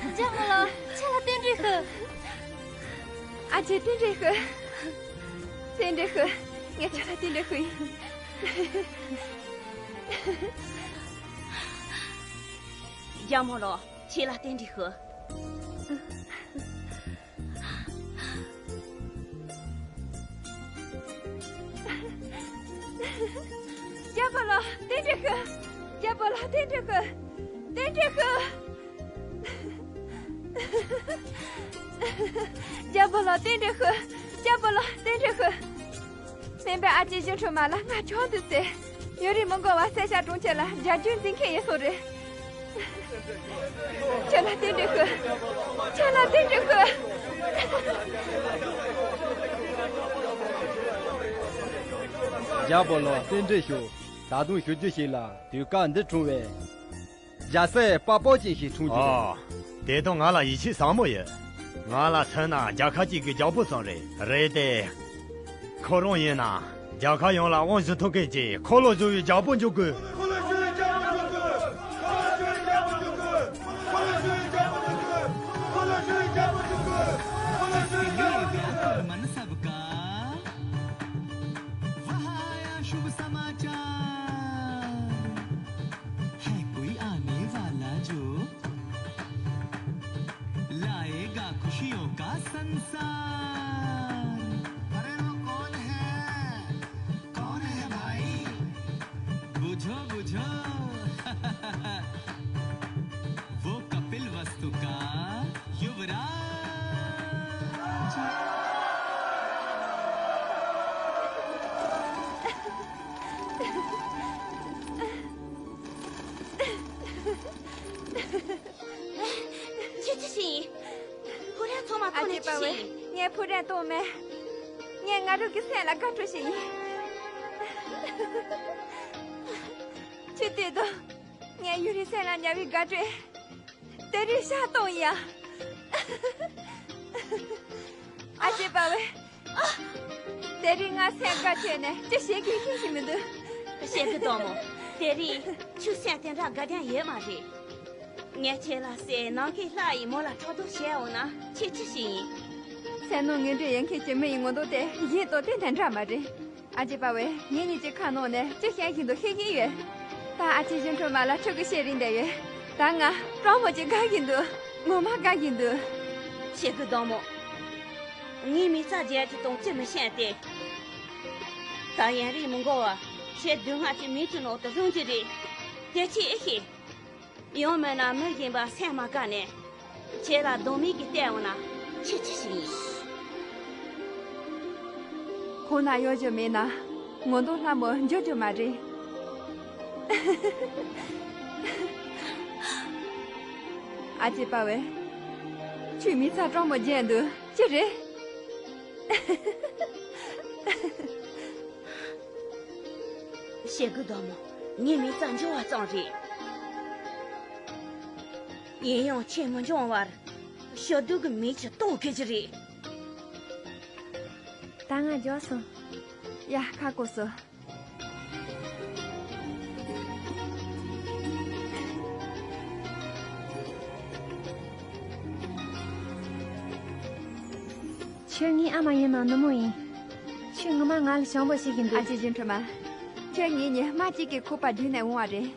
རྒྱལ་མོ་ལ་ཁྱེད་ལ་རྟེན་འབྲེལ་ཞུ། ཨ་ཅེ་རྟེན་འབྲེལ་ཞུ། རྟེན་འབྲེལ་ཞུ། ངས་ཁྱེད་ལ་རྟེན་འབྲེལ་ཞུ་ཡིན། རྒྱལ་མོ་ལ་ཁྱེད་ལ་རྟེན་འབྲེལ་ཞུ། རྒྱལ་པོ་ལ་རྟེན་འབྲེལ་ཞུ། རྒྱལ་པོ་ལ་རྟེན་འབྲེལ་ཞུ། རྟེན་འབྲེལ་ཞུ། རྒྱལ་པོ་ལ་རྟེན་འབྲེལ་ཞུ། རྒྱལ་པོ་ལ་རྟེན་འབྲེལ་ཞུ། སྨན་པས་ཨ་ཅེ་གཞུང་འཕྲུལ་མ་ལ་ང་ཆུང་དུས་ཚེ། ཡུན་རིང་མི་འགོར་བར་སེར་ཤ་གྲོང་ཁྱེར་ལ་རྒྱལ་རྒྱུད་འཛིན་མཁན་ཡིན་སོང་རེད། ཁྱེད་ལ་རྟེན་འབྲེལ་ཞུ། ཁྱེད་ལ་རྟེན་འབྲེལ་ཞུ། རྒྱལ་པོ་ལ་རྟེན་འབྲེལ་ཞུ། ད་དུང་ཞུ་རྒྱུ་ཞིག་ལ་དུས་སྐབས་འདི་འཁྲུངས་པའི་རྒྱལ་སྲས་དཔའ་བོ་ཅན་ཞིག་འཁྲུངས་རྒྱུ་རེད། ཨ། དེ་དང་ང་ལ་ཡིད་ཆེས་ཟབ་མོ་ཡོད། ང་ལ་མཚོན་ན་རྒྱལ་ཁབ་ཅིག་གི་རྒྱལ་པོ་ཙམ་རེད། རེད་དེ། ཁོ་རང་ཡིན་ན་རྒྱལ་ཁབ་ཡོངས་ལ་དབང་བཟུང་ཐུབ་མཁན་གྱི་འཁོར་ལོ་བཟུང་བའི་རྒྱལ་པོ་འཇུག་དགོས། लाएगा खुशियों का संसार। अरे वो कौन है? कौन है भाई? बुझो, बुझो। वो कपिल वस्तु का युवराज। ཁྱེད་ཅི་ཞིག་ཡིན། ཕོ་བྲང་ཚང་མ་ཨ་བཏང་ནས་ཅེ་ཅི་པ་ཞིག་ཝེ། ཡིན། ངས་ཕོ་བྲང་བཏང་མེད། ངས་ང་རང་གི་སེམས་ལ་དགའ་སྤྲོ་ཞིག་ཡིན། ཁྱེད་བལྟས་དང་། ངས་ཡུན་རིང་སེམས་ལ་ཉར་བའི་དགའ་སྤྲོས། དེ་རིང་ཤར་བཏང་ཡ། ཨ་ཅེ་པ་ཝེ། དེ་རིང་ང་སེམས་དགའ་བྱས་ནས་ཅི་བྱེད་དགོས་ཤེས་ཀྱི་མི་འདུག་ཞེ་གི་དོ་མོ། དེ་རིང་ཁྱོད་སེམས་དེ་འདྲ་དགའ་རྐྱང་ཡོད་མ་རེད། ངས་ཁྱེད་ལ་ཟེར་ནམ་མཁའི་ལྷ་ཡིས་མོ་ལ་ཕྲག་དོག་བྱས་འོང་ན་ཁྱེད་ཅི་ཞིག་ཡིན། སེམས་ནང་ངན་འདྲེ་ཡོད་མཁན་གྱི་མི་ཡི་ངོ་གདོང་དེ་གཞན་དང་གཏན་ནས་འདྲ་མ་རེད། ཨ་ཅེ་པ་ཝེ། ངེད་གཉིས་ཀྱི་ཁ་ནང་ནས་ཅི་བཤད་བཞིན་འདུག་ཤེས་ཀྱི་ཡོད། ད་ཨ་ཅེ་གཞུང་འཕྲུལ་མ་ལ་ཕྲུ་གུ་བཤད་རིན་བསྡད་ཡོད། ད་ང་སྤྲང་མོ་ཅིག་དགའ་བཞིན་འདུག་ངོ་མ་དགའ་བཞིན་འདུག་ཞེ་གི་དོ་མོ། ངའི་མིག་རྩ་རྒྱག་རྒྱུ་དང་ཅི་མི་ཤེས་ཏེ། ད་ཡུན་རིང་མི་འགོར་བར་ཁྱེད་སྡུག་བསྔལ་གྱི་མིག་གི་ནང་དུ་ལྷུང་རྒྱུ་རེད། དེ་ཅི་ཨེ་ཤེས། ཡང་མིན་ན་མི་གཞན་པ་སེམས་མ་དགའ་ནས་ཁྱེད་ལ་སྡང་མིག་གིས་བལྟས་འོང་ན་ཁྱེད་ཅི་ཞིག་ཡིན། ཁོང་ན་གཡོ་སྒྱུ་མེད་ན་ངོ་གདོང་ལྷ་མོ་འགྱུར་རྒྱུ་མ་རེད། ཨ་ཅེ་པ་ཝེ། ཁྱོད་མིག་རྩ་སྤྲང་མོ་རྒྱན་འདུག་ཅི་རེད། ཞེ་གི་དོ་མོ། ངའི་མིག་རྩ་འགྱུར་བ་ཙམ་རེད། ཡིན་ཡང་ཁྱེད་མི་འབྱུང་བར་ཞི་སྡུག་གི་མིག་ཅིག་གཏོང་དགོས་ཀྱི་རེད། ད་ང་འབྱོར་སོང་། ཡ། ཁ་བསྐོ་སོང་། ཁྱོད་ངའི་ཨ་མ་ཡིན་ནམ་ནུ་མོ་ཡིན། ཁྱོད་ངོ་མ་ང་ལ་བྱམས་པོ་བྱེད་ཀྱི་འདུག་ཨ་ཅེ་གཞུང་འཕྲུལ་མ། ཁྱོད་ངེད་གཉིས་རྨ་གཅིག་གི་ཁུག་པ་བརྒྱུད་ནས་འོང་བ་རེད།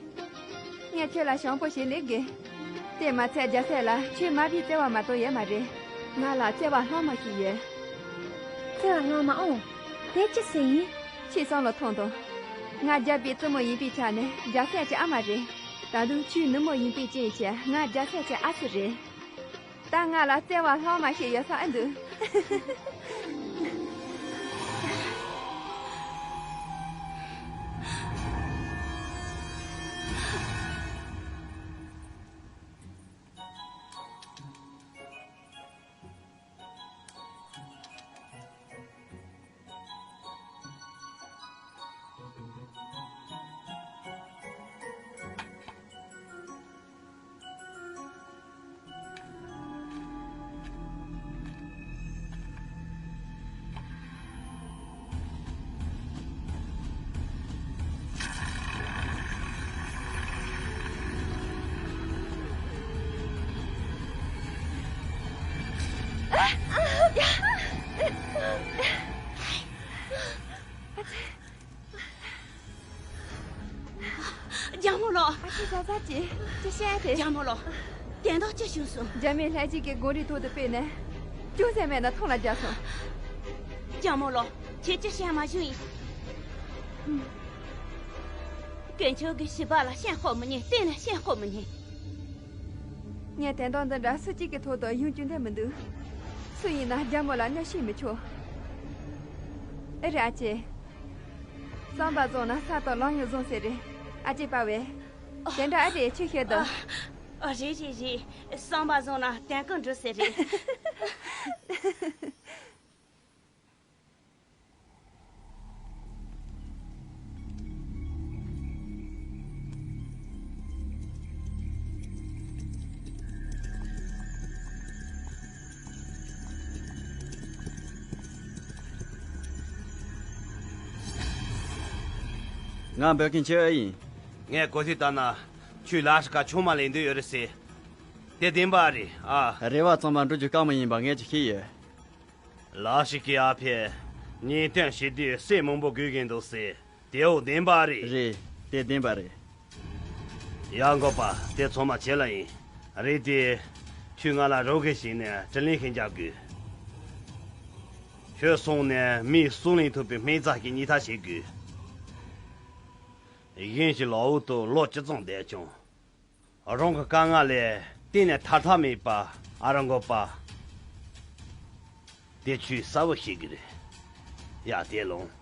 ངས་ཁྱོད་ལ་བྱམས་པོ་ཞིག་སླེབས་དགོས། དེ་མ་ཚད་རྒྱལ་སྲས་ལ་ཁྱོད་མ་བུའི་བརྩེ་བ་མ་གཏོགས་ཡོད་མ་རེད། ང་ལ་བརྩེ་བ་སློང་མོ་ཞིག་ཡོད། བརྩེ་བ་སློང་མོ་ཨང་། དེ་ཅི་ཟེར་ཡིན། ཁྱེད་བསམ་བློ་ཐོངས་དང་། ང་རྒྱལ་པོའི་བཙུན་མོ་ཡིན་པའི་ཆ་ནས་རྒྱལ་སྲས་ཀྱི་ཨ་མ་རེད། ད་དུང་ཁྱོད་ནུ་མོ་ཡིན་པའི་རྐྱེན་གྱིས་ང་རྒྱལ་སྲས་ཀྱི་ཨ་ཙི་རེད། ད་ང་ལ་བརྩེ་བ་སློང་མོ་ཞིག་ཡོད་ས་ཨེ་འདུག་རྒྱལ་མོ་ལགས། ཨ་ཅེ་ཟ་ཟ་ཅེ། ཅི་བཤད་དེ། རྒྱལ་མོ་ལགས། དོན་དག་ཅི་བྱུང་སོང་། རྒྱ་མིས་ལྷས་སྦྱིས་ཀྱི་གོ་རིམ་ཐོག་ཏུ་སྤེལ་ནས། ཅུང་ཟད་མེད་ན་ཐང་ལ་རྒྱག་སོང་། རྒྱལ་མོ་ལགས། ཁྱེད་ཅི་བཤད་མ་བྱུང་ཡིན། དཀོན་མཆོག་གི་བྱིས་པ་ལ་ཤན་ཤོར་མི་ཉན། གཏན་ནས་ཤན་ཤོར་མི་ཉན། ངས་དོན་དག་འདི་འདྲ་སུ་གཅིག་གི་ཐོག་ཏུ་ཡོང་རྒྱུ་འདོད་མི་འདུག་སུ་ཡིན་ན་རྒྱལ་མོ་ལ་གནོད་བྱེད་མི་ཆོག་ཨེ་རེད་ཨ་ཅེ། བསམ་པ་བཟང་ན་ས་དང་ལམ་ཡང་བཟང་ཟེར་རེད། ཨ་ཅེ་པ་བས། དེ་འདྲ་ཨེ་རེད། ཆི་ཤེས་དོ། ཨ། རེད་རེད་རེད། བསམ་པ་བཟང་ན་དོན་ཀུན་འགྲུབ་ཟེར་རེད། ང་འབོད་མཁན་ཁྱོད་ཨེ་ཡིན། ངས་གོ་ཐོས་ལྟར་ན། ཁྱོད་ལ་ཧྲི་ཀ་ཆུང་མ་ལེན་འདོད་ཡོད་རེད་ཟེར། དེ་བདེན་པ་རེད་ཨ། རེ་བ་ཚང་མ་འགྲུབ་རྒྱུ་དཀའ་མོ་ཡིན་པ་ངས་ཀྱང་ཤེས་ཡོད། ལ་ཧྲི་ཀའི་ཨ་ཕས་གཉེན་སྟོན་བྱེད་དུས་སྲས་མང་པོ་དགོས་ཀྱི་འདུག་ཟེར། དེའོ་བདེན་པ་རེད། རེད། དེ་བདེན་པ་རེད། ཡ་འགོ་པ། དེ་ཚང་མ་ཁྱེད་ལ་ཡིན། རེད་དེ། ཁྱོད་ང་ལ་རོགས་སྐད་བྱས་ནས་དྲིན་ལན་ཞིག་འཇལ་དགོས། ཁྱོད་སོང་ནས་མིའི་གསུང་ལན་ཐུབ་པའི་སྨན་རྩྭ་ཞིག་རྙེད་ཐབས་བྱེད་དགོས། གཞན་ཞིག་ལ་འོག་ཏུ་ལོ་ཇི་ཙམ་བསྡད་ཀྱང་། རང་གི་དཀའ་ངལ་ལས་གཏན་ནས་ཐར་ཐབས་མེད་པ། ཨ་རོ་འགོ་པ། དེ་ཁྱོས་གསལ་བོ་ཤེས་ཀྱི་རེད། ཡ་དེ་ལོངས།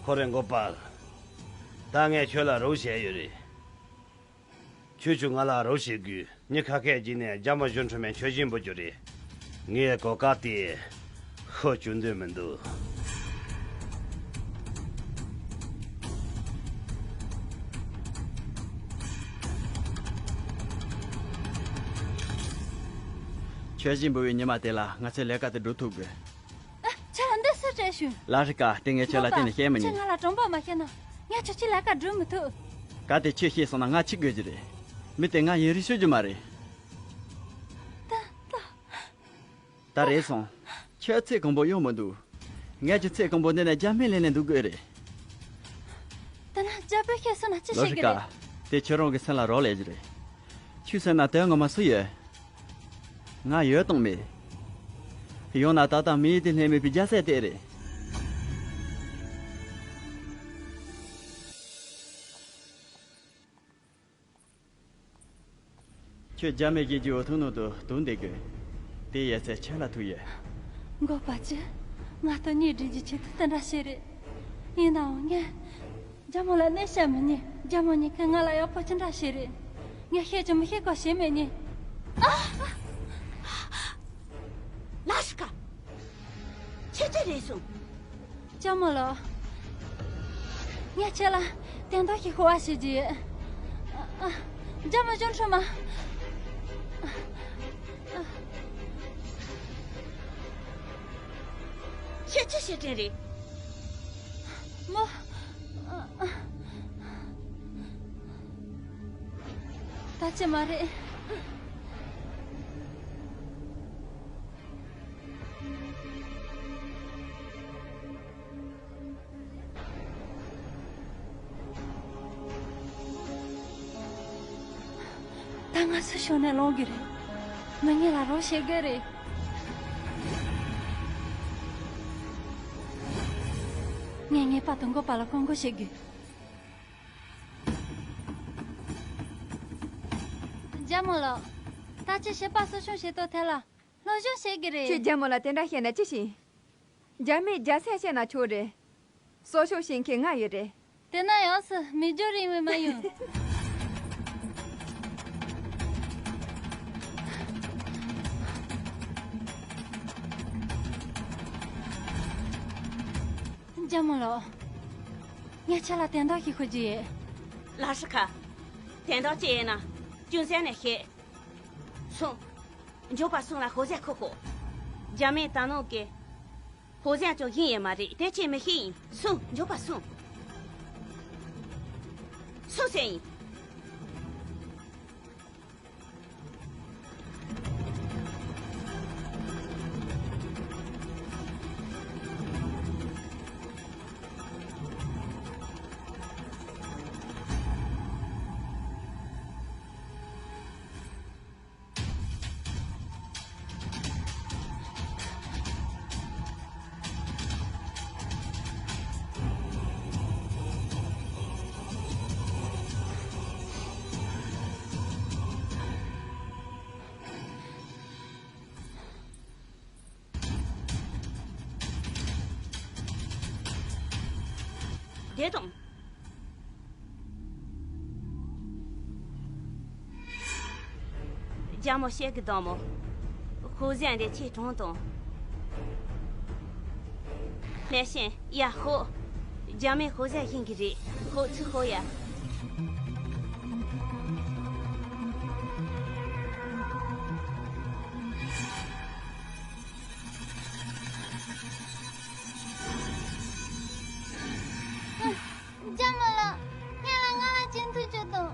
ཁོ་རེ་འགོ་པ། ད་ངས་ཁྱོད་ལ་རོགས་བྱས་ཡོད་རེད། ཁྱོད་ཚོས་ང་ལ་རོགས་བྱེད་དགོས། མི་ཁ་ཤས་ཀྱིས་ནས་རྒྱ་མོ་གཞུང་འཕྲོག་མའི་མཆོད་གཞིས་འབུལ་རྒྱུ་རེད། ངས་གོ་སྐབས་དེ་ཤོར་བཅུག་འདོད་མི་འདུག་མཆོད་གཞིས་འབུལ་བའི་ཉི་མ་དེ་ལ་ང་ཚོས་ལས་ཀ་དེ་སྒྲུབ་ཐུབ་དགོས། ཁྱེད་ལ་འདི་སུས་སྤྲད་བྱུང་། ལ་ཧྲི་ཀ། དེ་ངས་ཁྱེད་ལ་གཏན་ནས་བཤད་མི་ཉན། ཁྱེད་ང་ལ་དྲང་པོ་མ་བཤད་ན། ངས་ཁྱོད་ཀྱི་ལས་ཀ་སྒྲུབ་མི་ཐུབ། གལ་ཏེ་ཁྱོས་ཤེས་སོང་ན་ང་འཆི་དགོས་ཀྱི་རེད། མི་དེ་ང་ཡིན་རེ་ཤོད་རྒྱུ་མ་རེད། ད་ད། ད་རེད་སོང་། ཁྱོད་ཚེ་གང་པོ་ཡོང་མི་འདུག་ངས་ཀྱི་ཚེ་གང་པོ་འདི་ནས་རྒྱ་སྨན་ལེན་ནས་འདུག་དགོས་རེད། ད་ན་རྒྱ་བོད་ཤེས་སོང་ན་ཅི་ལ་བྱེད་ཧྲི་ཀ། དེ་ཁྱོད་རང་གི་སེམས་ལ་རག་ལས་ཀྱི་རེད། ཁྱོད་སེམས་ན་དོན་ངོ་མ་སུ་ཡོད། ང་ཡོད་དང་མེད། ཡང་ན་ད་ལྟ་མི་ཡུལ་དེ་ལྷད་མེད་པའི་རྒྱལ་སྲས་དེ་རེད། ཁྱོད་རྒྱ་མི་གི་རྒྱུ་འོ་ཐུག་ནང་དུ་དུག་འདེད་དགོས། དེ་ཡོད་ཚད་ཁྱོད་ལ་ཐུག་ཡོད། འགོ་པ་ཅི། ང་དང་གཉིས་སྒྲིག་རྒྱུ་ཆེད་དུ་དེ་འདྲ་བྱས་རེད། ཡིན་ནའང་ངས། རྒྱ་མོ་ལ་གནས་བཤད་མི་ཉན། རྒྱ་མོ་གཉིས་ཀས་ང་ལ་ཡག་པོ་ཅི་འདྲ་བྱས་རེད། ངས་བཤད་ཀྱང་མི་ཤེས་སྐོར་བཤད་མི་ཉན། ཨ། ལ་ཧྲི་ཀ། ཁྱེད་ཅི་རེད་སོང་། ལྕམ་མོ་ལགས། ངས་ཁྱེད་ལ་དོན་དག་ཞིག་ཞུ་བ་ཞུ་རྒྱུ་ཡོད། ཨ། ལྕམ་མོ་གཞུང་འཕྲོག་མ། ཁྱེད་ཅི་བྱེད་དྲན་རེད། མོ། ད་ཅི་མ་རེད། ད་ང་སུ་ཕྱོགས་ནས་ལོང་གི་རེད། མི་ངན་ལ་རོགས་བྱེད་དགོས་རེད། ངས་ངེས་པར་དུ་འགོ་པ་ལ་སྐུ་འགོ་བྱེད་དགོས། རྒྱལ་མོ་ལགས། ད་ཅི་བྱེད་པ་སུ་ཕྱོགས་བྱེད་དོ་དེ་ལ་སློབ་སྦྱོང་བྱེད་དགོས་རེད། ཁྱོད་རྒྱལ་མོ་ལ་དེ་འདྲ་བཤད་ན་ཅི་ཤེས། རྒྱ་མིས་རྒྱལ་སྲས་བཤད་ན་ཆོག་རེད། སྲོག་ཤོར་བྱེད་མཁན་ང་ཡོད་རེད། དེ་ན་ཡང་སུ་མི་འགྱུར་རིང་བའི་མ་ཡིན། རྒྱལ་མོ་ལགས། ངས་ཁྱེད་ལ་དོན་དག་ཞིག་ཞུ་རྒྱུ་ཡོད། ལ་ཧྲི་ཀ། དོན་དག་ཅི་ཡིན་ན་ཅུང་ཟད་ནས་བཤད། སོང་། མགྱོགས་པ་སོང་ལ་ཧོ་ཟན་ཁུར་ཤོག་རྒྱ་མིས་ད་ནང་གི་ཧོ་ཟན་ཅང་ཞིམ་ཡོད་མ་རེད། དེ་ཁྱེད་མི་ཤེས་ཡིན། སོང་། མགྱོགས་པ་སོང་། སོང་ཟེར་ཡིན། དེ་དང་། རྒྱལ་མོ་ཤེལ་གྱི་སྡོང་མོ། ཧུའུ་ཟན་རེ་ཆེ་གྲོང་དང་། ལེ་ཤན་ཡ་ཧོ། རྒྱ་མི་ཧུའུ་ཟན་ཤིང་གི་རེད། ཧོ་ཚུ་ཧོ་ཡ། རྒྱ་མོ་ལགས། ངེད་ལ་ང་ལ་ཅན་ཐུ་ཅོ་དང་།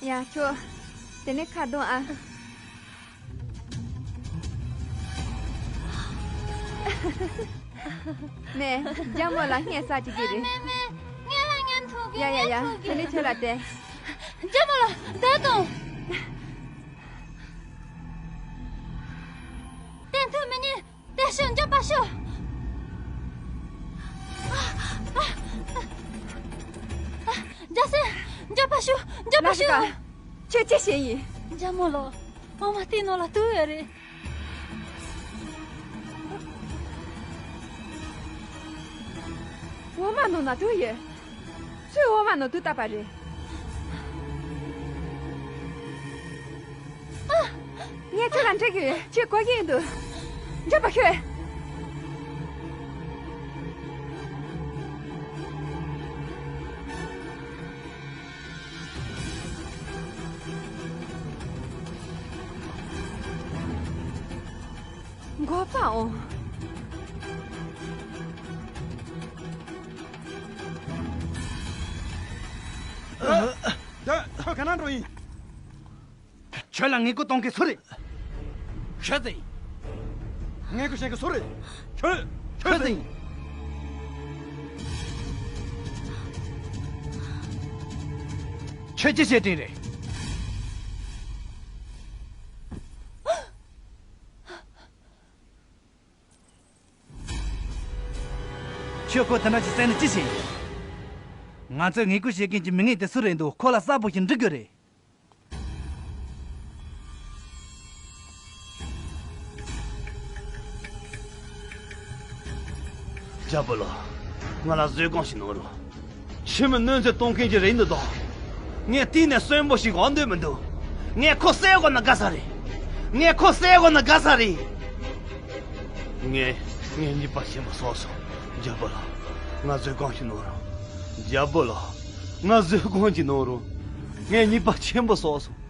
ཡ་ཆོག་དེ་ནས་ཁ་གདོང་ཨ། ནས་རྒྱ་མོ་ལ་སྔས་ས་ཅིག་གི་རེད། མེ་མེ། ངེད་ལ་ངན་ཐུག་གི་ཡ་ཡ་ཡ། ངན་ཐུག་གི་དེ་ནས་ཁྱོད་ལ་བསྟན། རྒྱ་མོ་ལགས་བསྡད་དང་། བསྟན་ཐུབ་མི་ཉན། དེ་ཤོད་འཇོག་པ་ཤོད། རྒྱ་སེ། འཇོག་པ་ཤོད། འཇོག་པ་ལ་ཤི་ཤོད། ཀ་ཁྱོད་ཅི་བྱེད་ཡིན། རྒྱ་མོ་ལགས། འོ་མ་དེའི་ནང་ལ་དུག་ཡོད་རེད། འོ་མ་ནང་ན་དུག་ཡོད། སུས་འོ་མ་ནང་དུག་བཏབ་པ་རེད། ངས་ཁྱོད་ལ་འདྲི་གི་ཡོད། ཁྱོད་གོ་གི་ཡིན་འདུག་འཇོག་པ་ཤོད། མགོ་པའོ། ད་ཁྱོད་ག་ན་འགྲོ་ཡིན། ཁྱོད་ལ་ངེས་སྐུལ་གཏོང་མཁན་སུ་རེད། ཁྱོད་ཟིན། ངེས་སྐུལ་བྱེད་མཁན་སུ་རེད། ཁྱོད། ཁྱོད་ཟིན། ཁྱོད་ཅི་བྱེད་དྲིན་རེད། ཁྱོད་ཁོ་དེ་འདྲ་ཞིག་བཙལ་ནས་ཅི་བྱེད་ཡིན། ང་ཚོས་ངེས་སྐུལ་བྱེད་མཁན་གྱི་མི་ངན་དེ་སུ་རེད་འདུག་ཁོ་ལ་གསལ་པོ་ཞིག་འདྲི་དགོས་རེད། རྒྱལ་པོ་ལགས། ང་ལ་བཟོད་སྒོམ་ཞིག་གནང་རོགས། ཁྱིམ་མི་གནོད་འཚེ་གཏོང་མཁན་གྱི་རིགས་འདི་དག་ངས་གཏིང་ནས་གསོན་པོ་ཞིག་འོང་འདོད་མི་འདུག་ངས་ཁོ་བསད་དགོས་ན་དགའ་ས་རེད། ངས་ཁོ་བསད་དགོས་ན་དགའ་ས་རེད། ངས་ངས་ཉེས་པ་ཆེན་པོ་བསགས་སོང་། རྒྱལ་པོ་ལགས། ང་བཟོད་སྒོམ་ཞིག་གནང་རོགས། རྒྱལ་པོ་ལགས། ང་བཟོད་སྒོམ་ཞིག་གནང་རོགས། ངས་ཉེས་པ་ཆེན་པོ་བསགས་སོང་།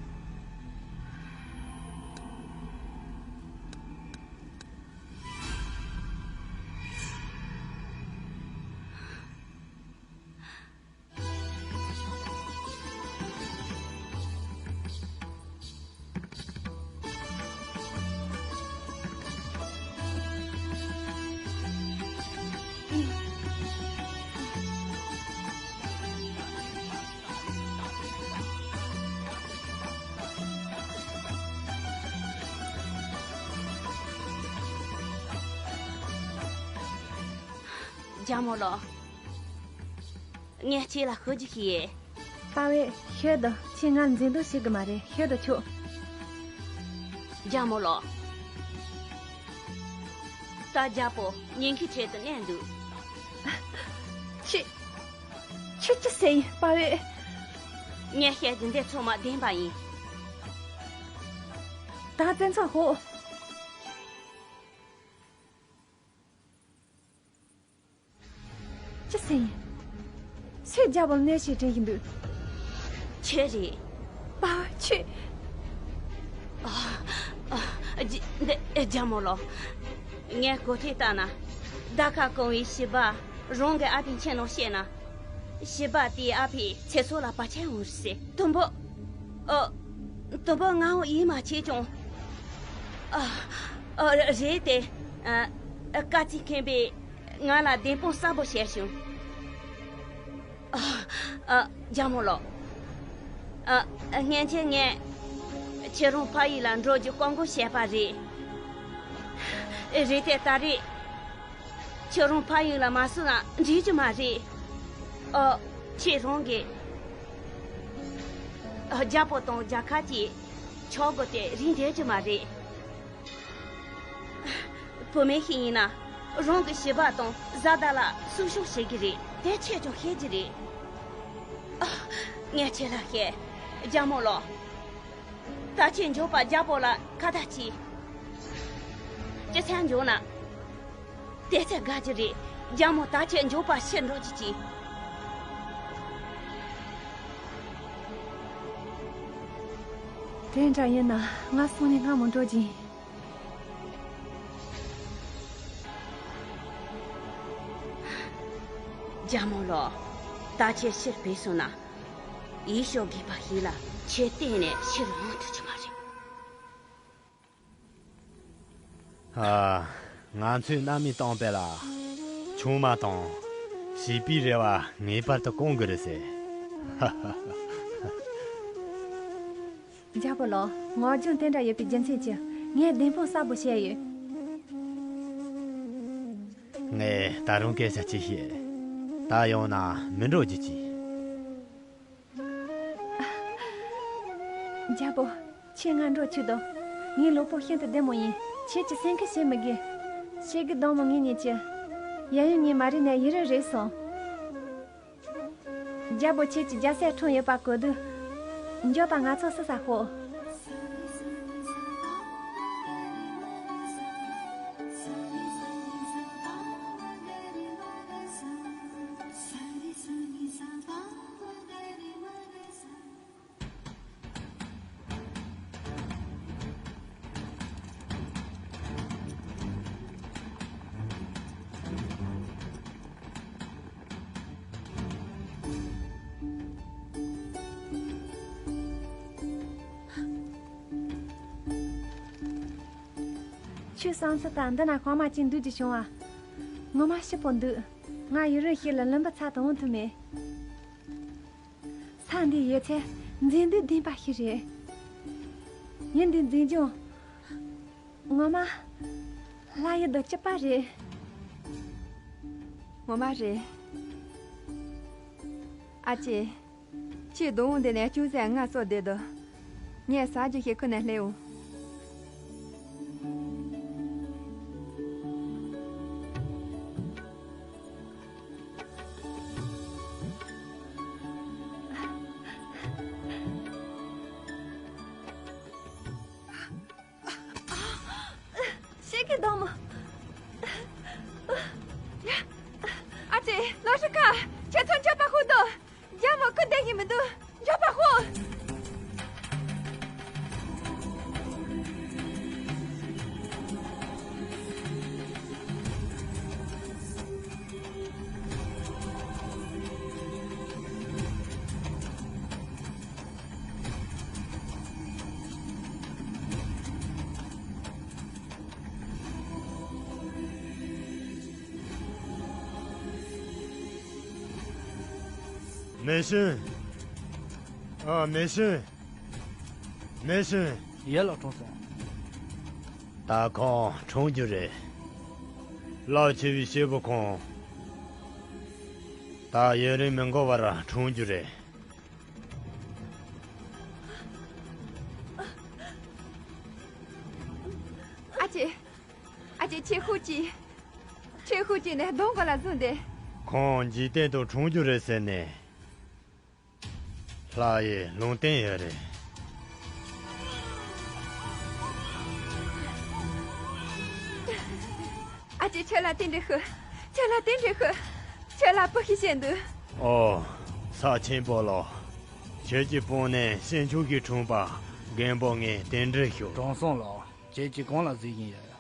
རྒྱལ་མོ་ལགས། ངས་ཁྱེད་ལ་ཞུ་རྒྱུ་ཞིག་ཡོད། པ་ཝེ། ཤོད་དང་། ཁྱེད་ང་འཛིན་བཟུང་བྱེད་གི་མ་རེད། ཤོད་དང་ཆོག་རྒྱལ་མོ་ལགས། ད་རྒྱལ་པོ་ཉེན་ཁའི་ཁྲོད་དུ་གནས་འདུག་ཁྱེད། ཁྱེད་ཅི་ཟེར་ཡིན་པ་ཝེ། ངས་བཤད་རྒྱུ་འདི་ཚང་མ་བདེན་པ་ཡིན། ད་བཙན་ཚང་ཧོ། ཅི་ཟེར་ཡིན། སུས་རྒྱལ་པོར་གནོད་བྱེད་དྲན་བཞིན་འདུག་ཁྱོད་རེད། པ་ཁྱོད། ཨ། ཨ། རྒྱ། འདི་རྒྱལ་མོ་ལགས། ངས་གོ་ཐོས་ལྟར་ན། ཟླ་ཁ་གང་བོའི་བྱིས་པ་རང་གི་ཨ་ཕའི་ཁྱིམ་ནང་བཤད་ན། བྱིས་པ་དེའི་ཨ་ཕའི་ཚེ་སྲོག་ལ་བར་ཆད་ཡོང་རེད་ཟེར། དུམ་བུ། ཨ། དུམ་བུ་ང་འོ་ཡིད་མ་ཆེས་ཀྱང་། ཨ། ཨ། རེད་དེ། ཨ། དཀའ་སྤྱད་མཁན་པས་ང་ལ་བདེན་དཔང་གསལ་པོ་བཤད་བྱུང་། ཨ། ཨ། རྒྱལ་མོ་ལགས། ཨ། སྔན་ཆད་ངས་ཁྱེད་རང་ཕ་ཡུལ་ལ་འགྲོ་རྒྱུ་བཀག་འགོག་བྱས་པ་རེད། རེད་དེ་ད་རེས། ཁྱོད་རང་ཕ་ཡུལ་ལ་མ་སོང་ན་འགྲིག་རྒྱུ་མ་རེད། ཨོ། ཁྱེད་རང་གིས། ཨ། རྒྱལ་པོ་དང་རྒྱལ་ཁབ་ཀྱི་ཆག་སྒོ་དེ་རིག་འདོད་རྒྱུ་མ་རེད། བུད་མེད་ཞིག་ཡིན་ན། རང་གི་བྱིས་པ་དང་བཟའ་ཟླ་ལ་སྲུང་སྐྱོབ་བྱེད་ཀྱི་རེད། དེ་ཁྱེད་ཀྱང་ཤེས་ཀྱི་རེད། ཨ། ངས་ཁྱེད་ལ་བཤད། རྒྱལ་མོ་ལགས། ད་ཁྱེད་མགྱོགས་པ་རྒྱལ་པོ་ལ་ཁ་བརྡ་བྱས། སྤྱི་མཚན་འཇོག་ན། དེ་ཚེ་དགའ་རྒྱུ་རེད། རྒྱལ་མོ་ད་ཁྱེད་མགྱོགས་པ་ཕྱིར་འགྲོ་རྒྱུ་གྱིས། དེ་འདྲ་ཡིན་ན་ང་སོང་ནས་སྔ་མོ་འགྲོ་གྱིན། རྒྱལ་མོ་ལགས། ད་ཁྱེད་ཕྱིར་བུད་སོང་ན། ཡུལ་ཤུལ་རྒས་པ་ཞིག་ལ་ཁྱེད་གཏན་ནས་ཕྱིར་འོང་ཐུབ་ཀྱི་མ་རེད། ཨ། ང་ཚོས་རྣམ་སྨིན་བཏང་པས་ལ། ཆུང་མ་དང་བྱིས་པའི་རེ་བ་ངེས་པར་དུ་སྐོང་དགོས་རེད་ཟེར། རྒྱལ་པོ་ལགས། ངག་རྒྱུན་དེ་འདྲ་ཡོད་པའི་རྒྱུ་མཚན་གྱིས་ངས་བདེན་དཔང་གསལ་པོ་བཤད་ཡོད། ངས་ད་རུང་སྐད་ཆ་ཅིག་བཤད། ད་ཡང་ན་མི་འགྲོ་རྒྱུ་གྱིས། རྒྱལ་པོ། ཁྱེད་ང་འགྲོ་ཆུག་དང་། ངའི་ལུས་པོ་ཤིན་ཏུ་བདེ་མོ་ཡིན། ཁྱེད་ཀྱིས་སེམས་ཁུར་བྱེད་མི་དགོས། ཤེལ་གྱི་སྡོང་མོ་ངེད་གཉིས་ཀྱི། གཡས་གཡོན་གཉིས་མ་རེད་ནས་ཡུན་རིང་རེད་སོང་། རྒྱལ་པོ་ཁྱེད་ཀྱི་རྒྱལ་སྲས་འཁྲུངས་ཡོད་པ་གོ་དུས། མགྱོགས་པ་ང་ཚོ་བསུ་ས་ཤོག། ཁྱོད་བསམ་ཚུལ་ལྟར་འདི་ན་ཤང་མ་ཅིག་འདུག་རྒྱུ་བྱུང་བ། ངོ་མ་སྐྱིད་པོ་འདུག། ང་ཡུན་རིང་ཞིག་ལ་ལུང་པ་ཚ་དུ་འོང་ཐུབ་མེད། ས་འདིའི་ཡོད་ཚད་མཛེས་སྡུག་ལྡན་པ་ཞིག་རེད། ཡུལ་འདིའི་མཛེས་ལྗོངས་ངོ་མ་ལྷ་ཡུལ་དང་གཅིག་པ་རེད། ངོ་མ་རེད། ཨ་ཅེ། ཁྱེད་སྡོང་བོ་འདི་ནས་ཅུང་ཟད་ངལ་གསོ་བསྡད་དོ། ངས་ཟ་རྒྱུ་ཞིག་ཁུར་ནས་སླེབས་འོང་། ཤེལ་གྱི་སྡོང་མོ། ཨ་ཙི། ལོ་ཧྲི་ཀ། ཁྱེད་ཚོ་མགྱོགས་པ་ཤོག་དང་། རྒྱལ་མོ་སྐུ་བསྡད་ཀྱི་མི་འདུག། མགྱོགས་པ་ཤོག། མེ་ཤིན། ཨ། མེ་ཤིན། མེ་ཤིན། ཡ། ལགས། འཁྲུངས་སོང་། ད་ཁོང་འཁྲུངས་རྒྱུ་རེད། རླབས་ཆེ་བའི་སྐྱེས་བུ་ཁོང་། ད་ཡུན་རིང་མི་འགོར་བར་འཁྲུངས་རྒྱུ་རེད། ཨ་ཅེ། ཨ་ཅེ། ཁྱེད་ཤུགས་ཀྱིས། ཁྱེད་ཤུགས་ཀྱིས་ནས་གདོང་ག་ལ་བཟུང་སྟེ། ཁོང་འཇིག་རྟེན་དུ་འཁྲུངས་རྒྱུ་རེད་ཟེར་ནས། ལྷ་ཡི་ལུང་བསྟན་ཡོད་རེད། ཨ་ཅེ། ཁྱོད་ལ་རྟེན་འབྲེལ་ཞུ། ཁྱོད་ལ་རྟེན་འབྲེལ་ཞུ། ཁྱོད་ལ་བུ་ཞིག་བྱིན་འདུག། ཨོ། ས་ཆེན་པོ་ལོ། ཁྱོད་ཀྱི་དཔུང་ནས་ཤིང་ཆུང་ཞིག་འཁྲུངས་པ་རྒན་པོ་ངས་རྟེན་འབྲེལ་ཞུ། དྲང་སྲོང་ལགས། ཁྱེད་ཀྱིས་གང་ལ་གཟིགས་བཞིན་ཡོད།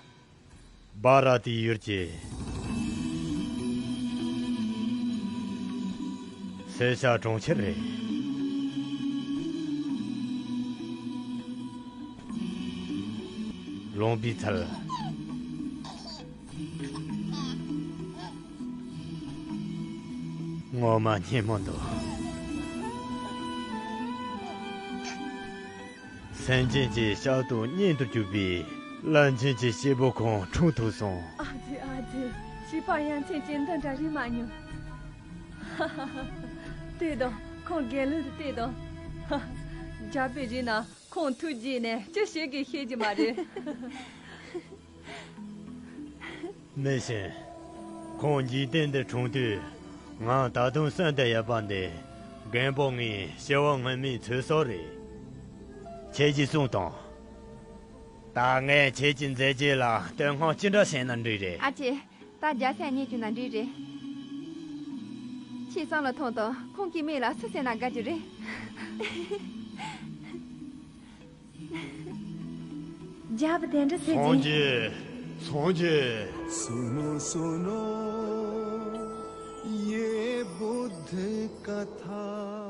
སྦ་ར་ཏིའི་ཡུལ་གྱི་སེར་སྐྱ་གྲོང་ཁྱེར་རེད། ལུང་པའི་ཚལ། ངོ་མ་སྙན་མོ་འདུག། སེམས་ཅན་གྱི་ཞབས་ཏོག་གཉེན་དུ་གྱུར་པའི་བླ་ཆེན་གྱི་སྐྱེས་བུ་ཁོང་འཁྲུངས་ཐུབ་སོང་། ཨ་ཙི། ཨ་ཙི། བྱིས་པ་ཡ་མཚན་ཅན་འདི་འདྲ་རིག་མ་མྱོང་། ཧ་ཧ་ཧ། ལྟོས་དང་། ཁོང་རྒྱལ་བློན་དུ་བལྟས་དང་། ཧ་ཧ། རྒྱལ་པོའི་རིགས་ན་ཁོང་ཐུགས་དགྱེས་ནས་ཅི་བྱེད་ཀྱི་ཤེས་ཀྱི་མ་རེད། མི་ཤེས། ཁོང་འཇིག་རྟེན་འདིར་འཁྲུངས་དུས། ང་ད་དུང་གསོན་དུ་ཡོད་པ་འདི། རྒན་པོ་ངས་ཞི་བ་ངན་མིའི་ཚོད་སོགས་རེད། ཁྱེད་ཀྱིས་གསུངས་དང་། ད་ངས་ཁྱེད་ཀྱི་མཛད་རྗེས་ལ་བསྟོད་བསྔགས་ཅི་འདྲ་བྱས་ན་འགྲིག་རེད། ཨ་ཅེ། ད་རྒྱལ་སྲས་རྙེད་བཅུག་ན་འགྲིག་རེད། ཁྱེད་བསམ་བློ་ཐོངས་དང་། ཁོང་གི་མིང་ལ་སུ་ཟེར་ན་དགའ་རྒྱུ་རེད། རྒྱལ་པོ་དེ་འདྲ་ཟེར་སངས་རྒྱས། སངས་རྒྱས། सुनो सुनो ये बुद्ध कथा।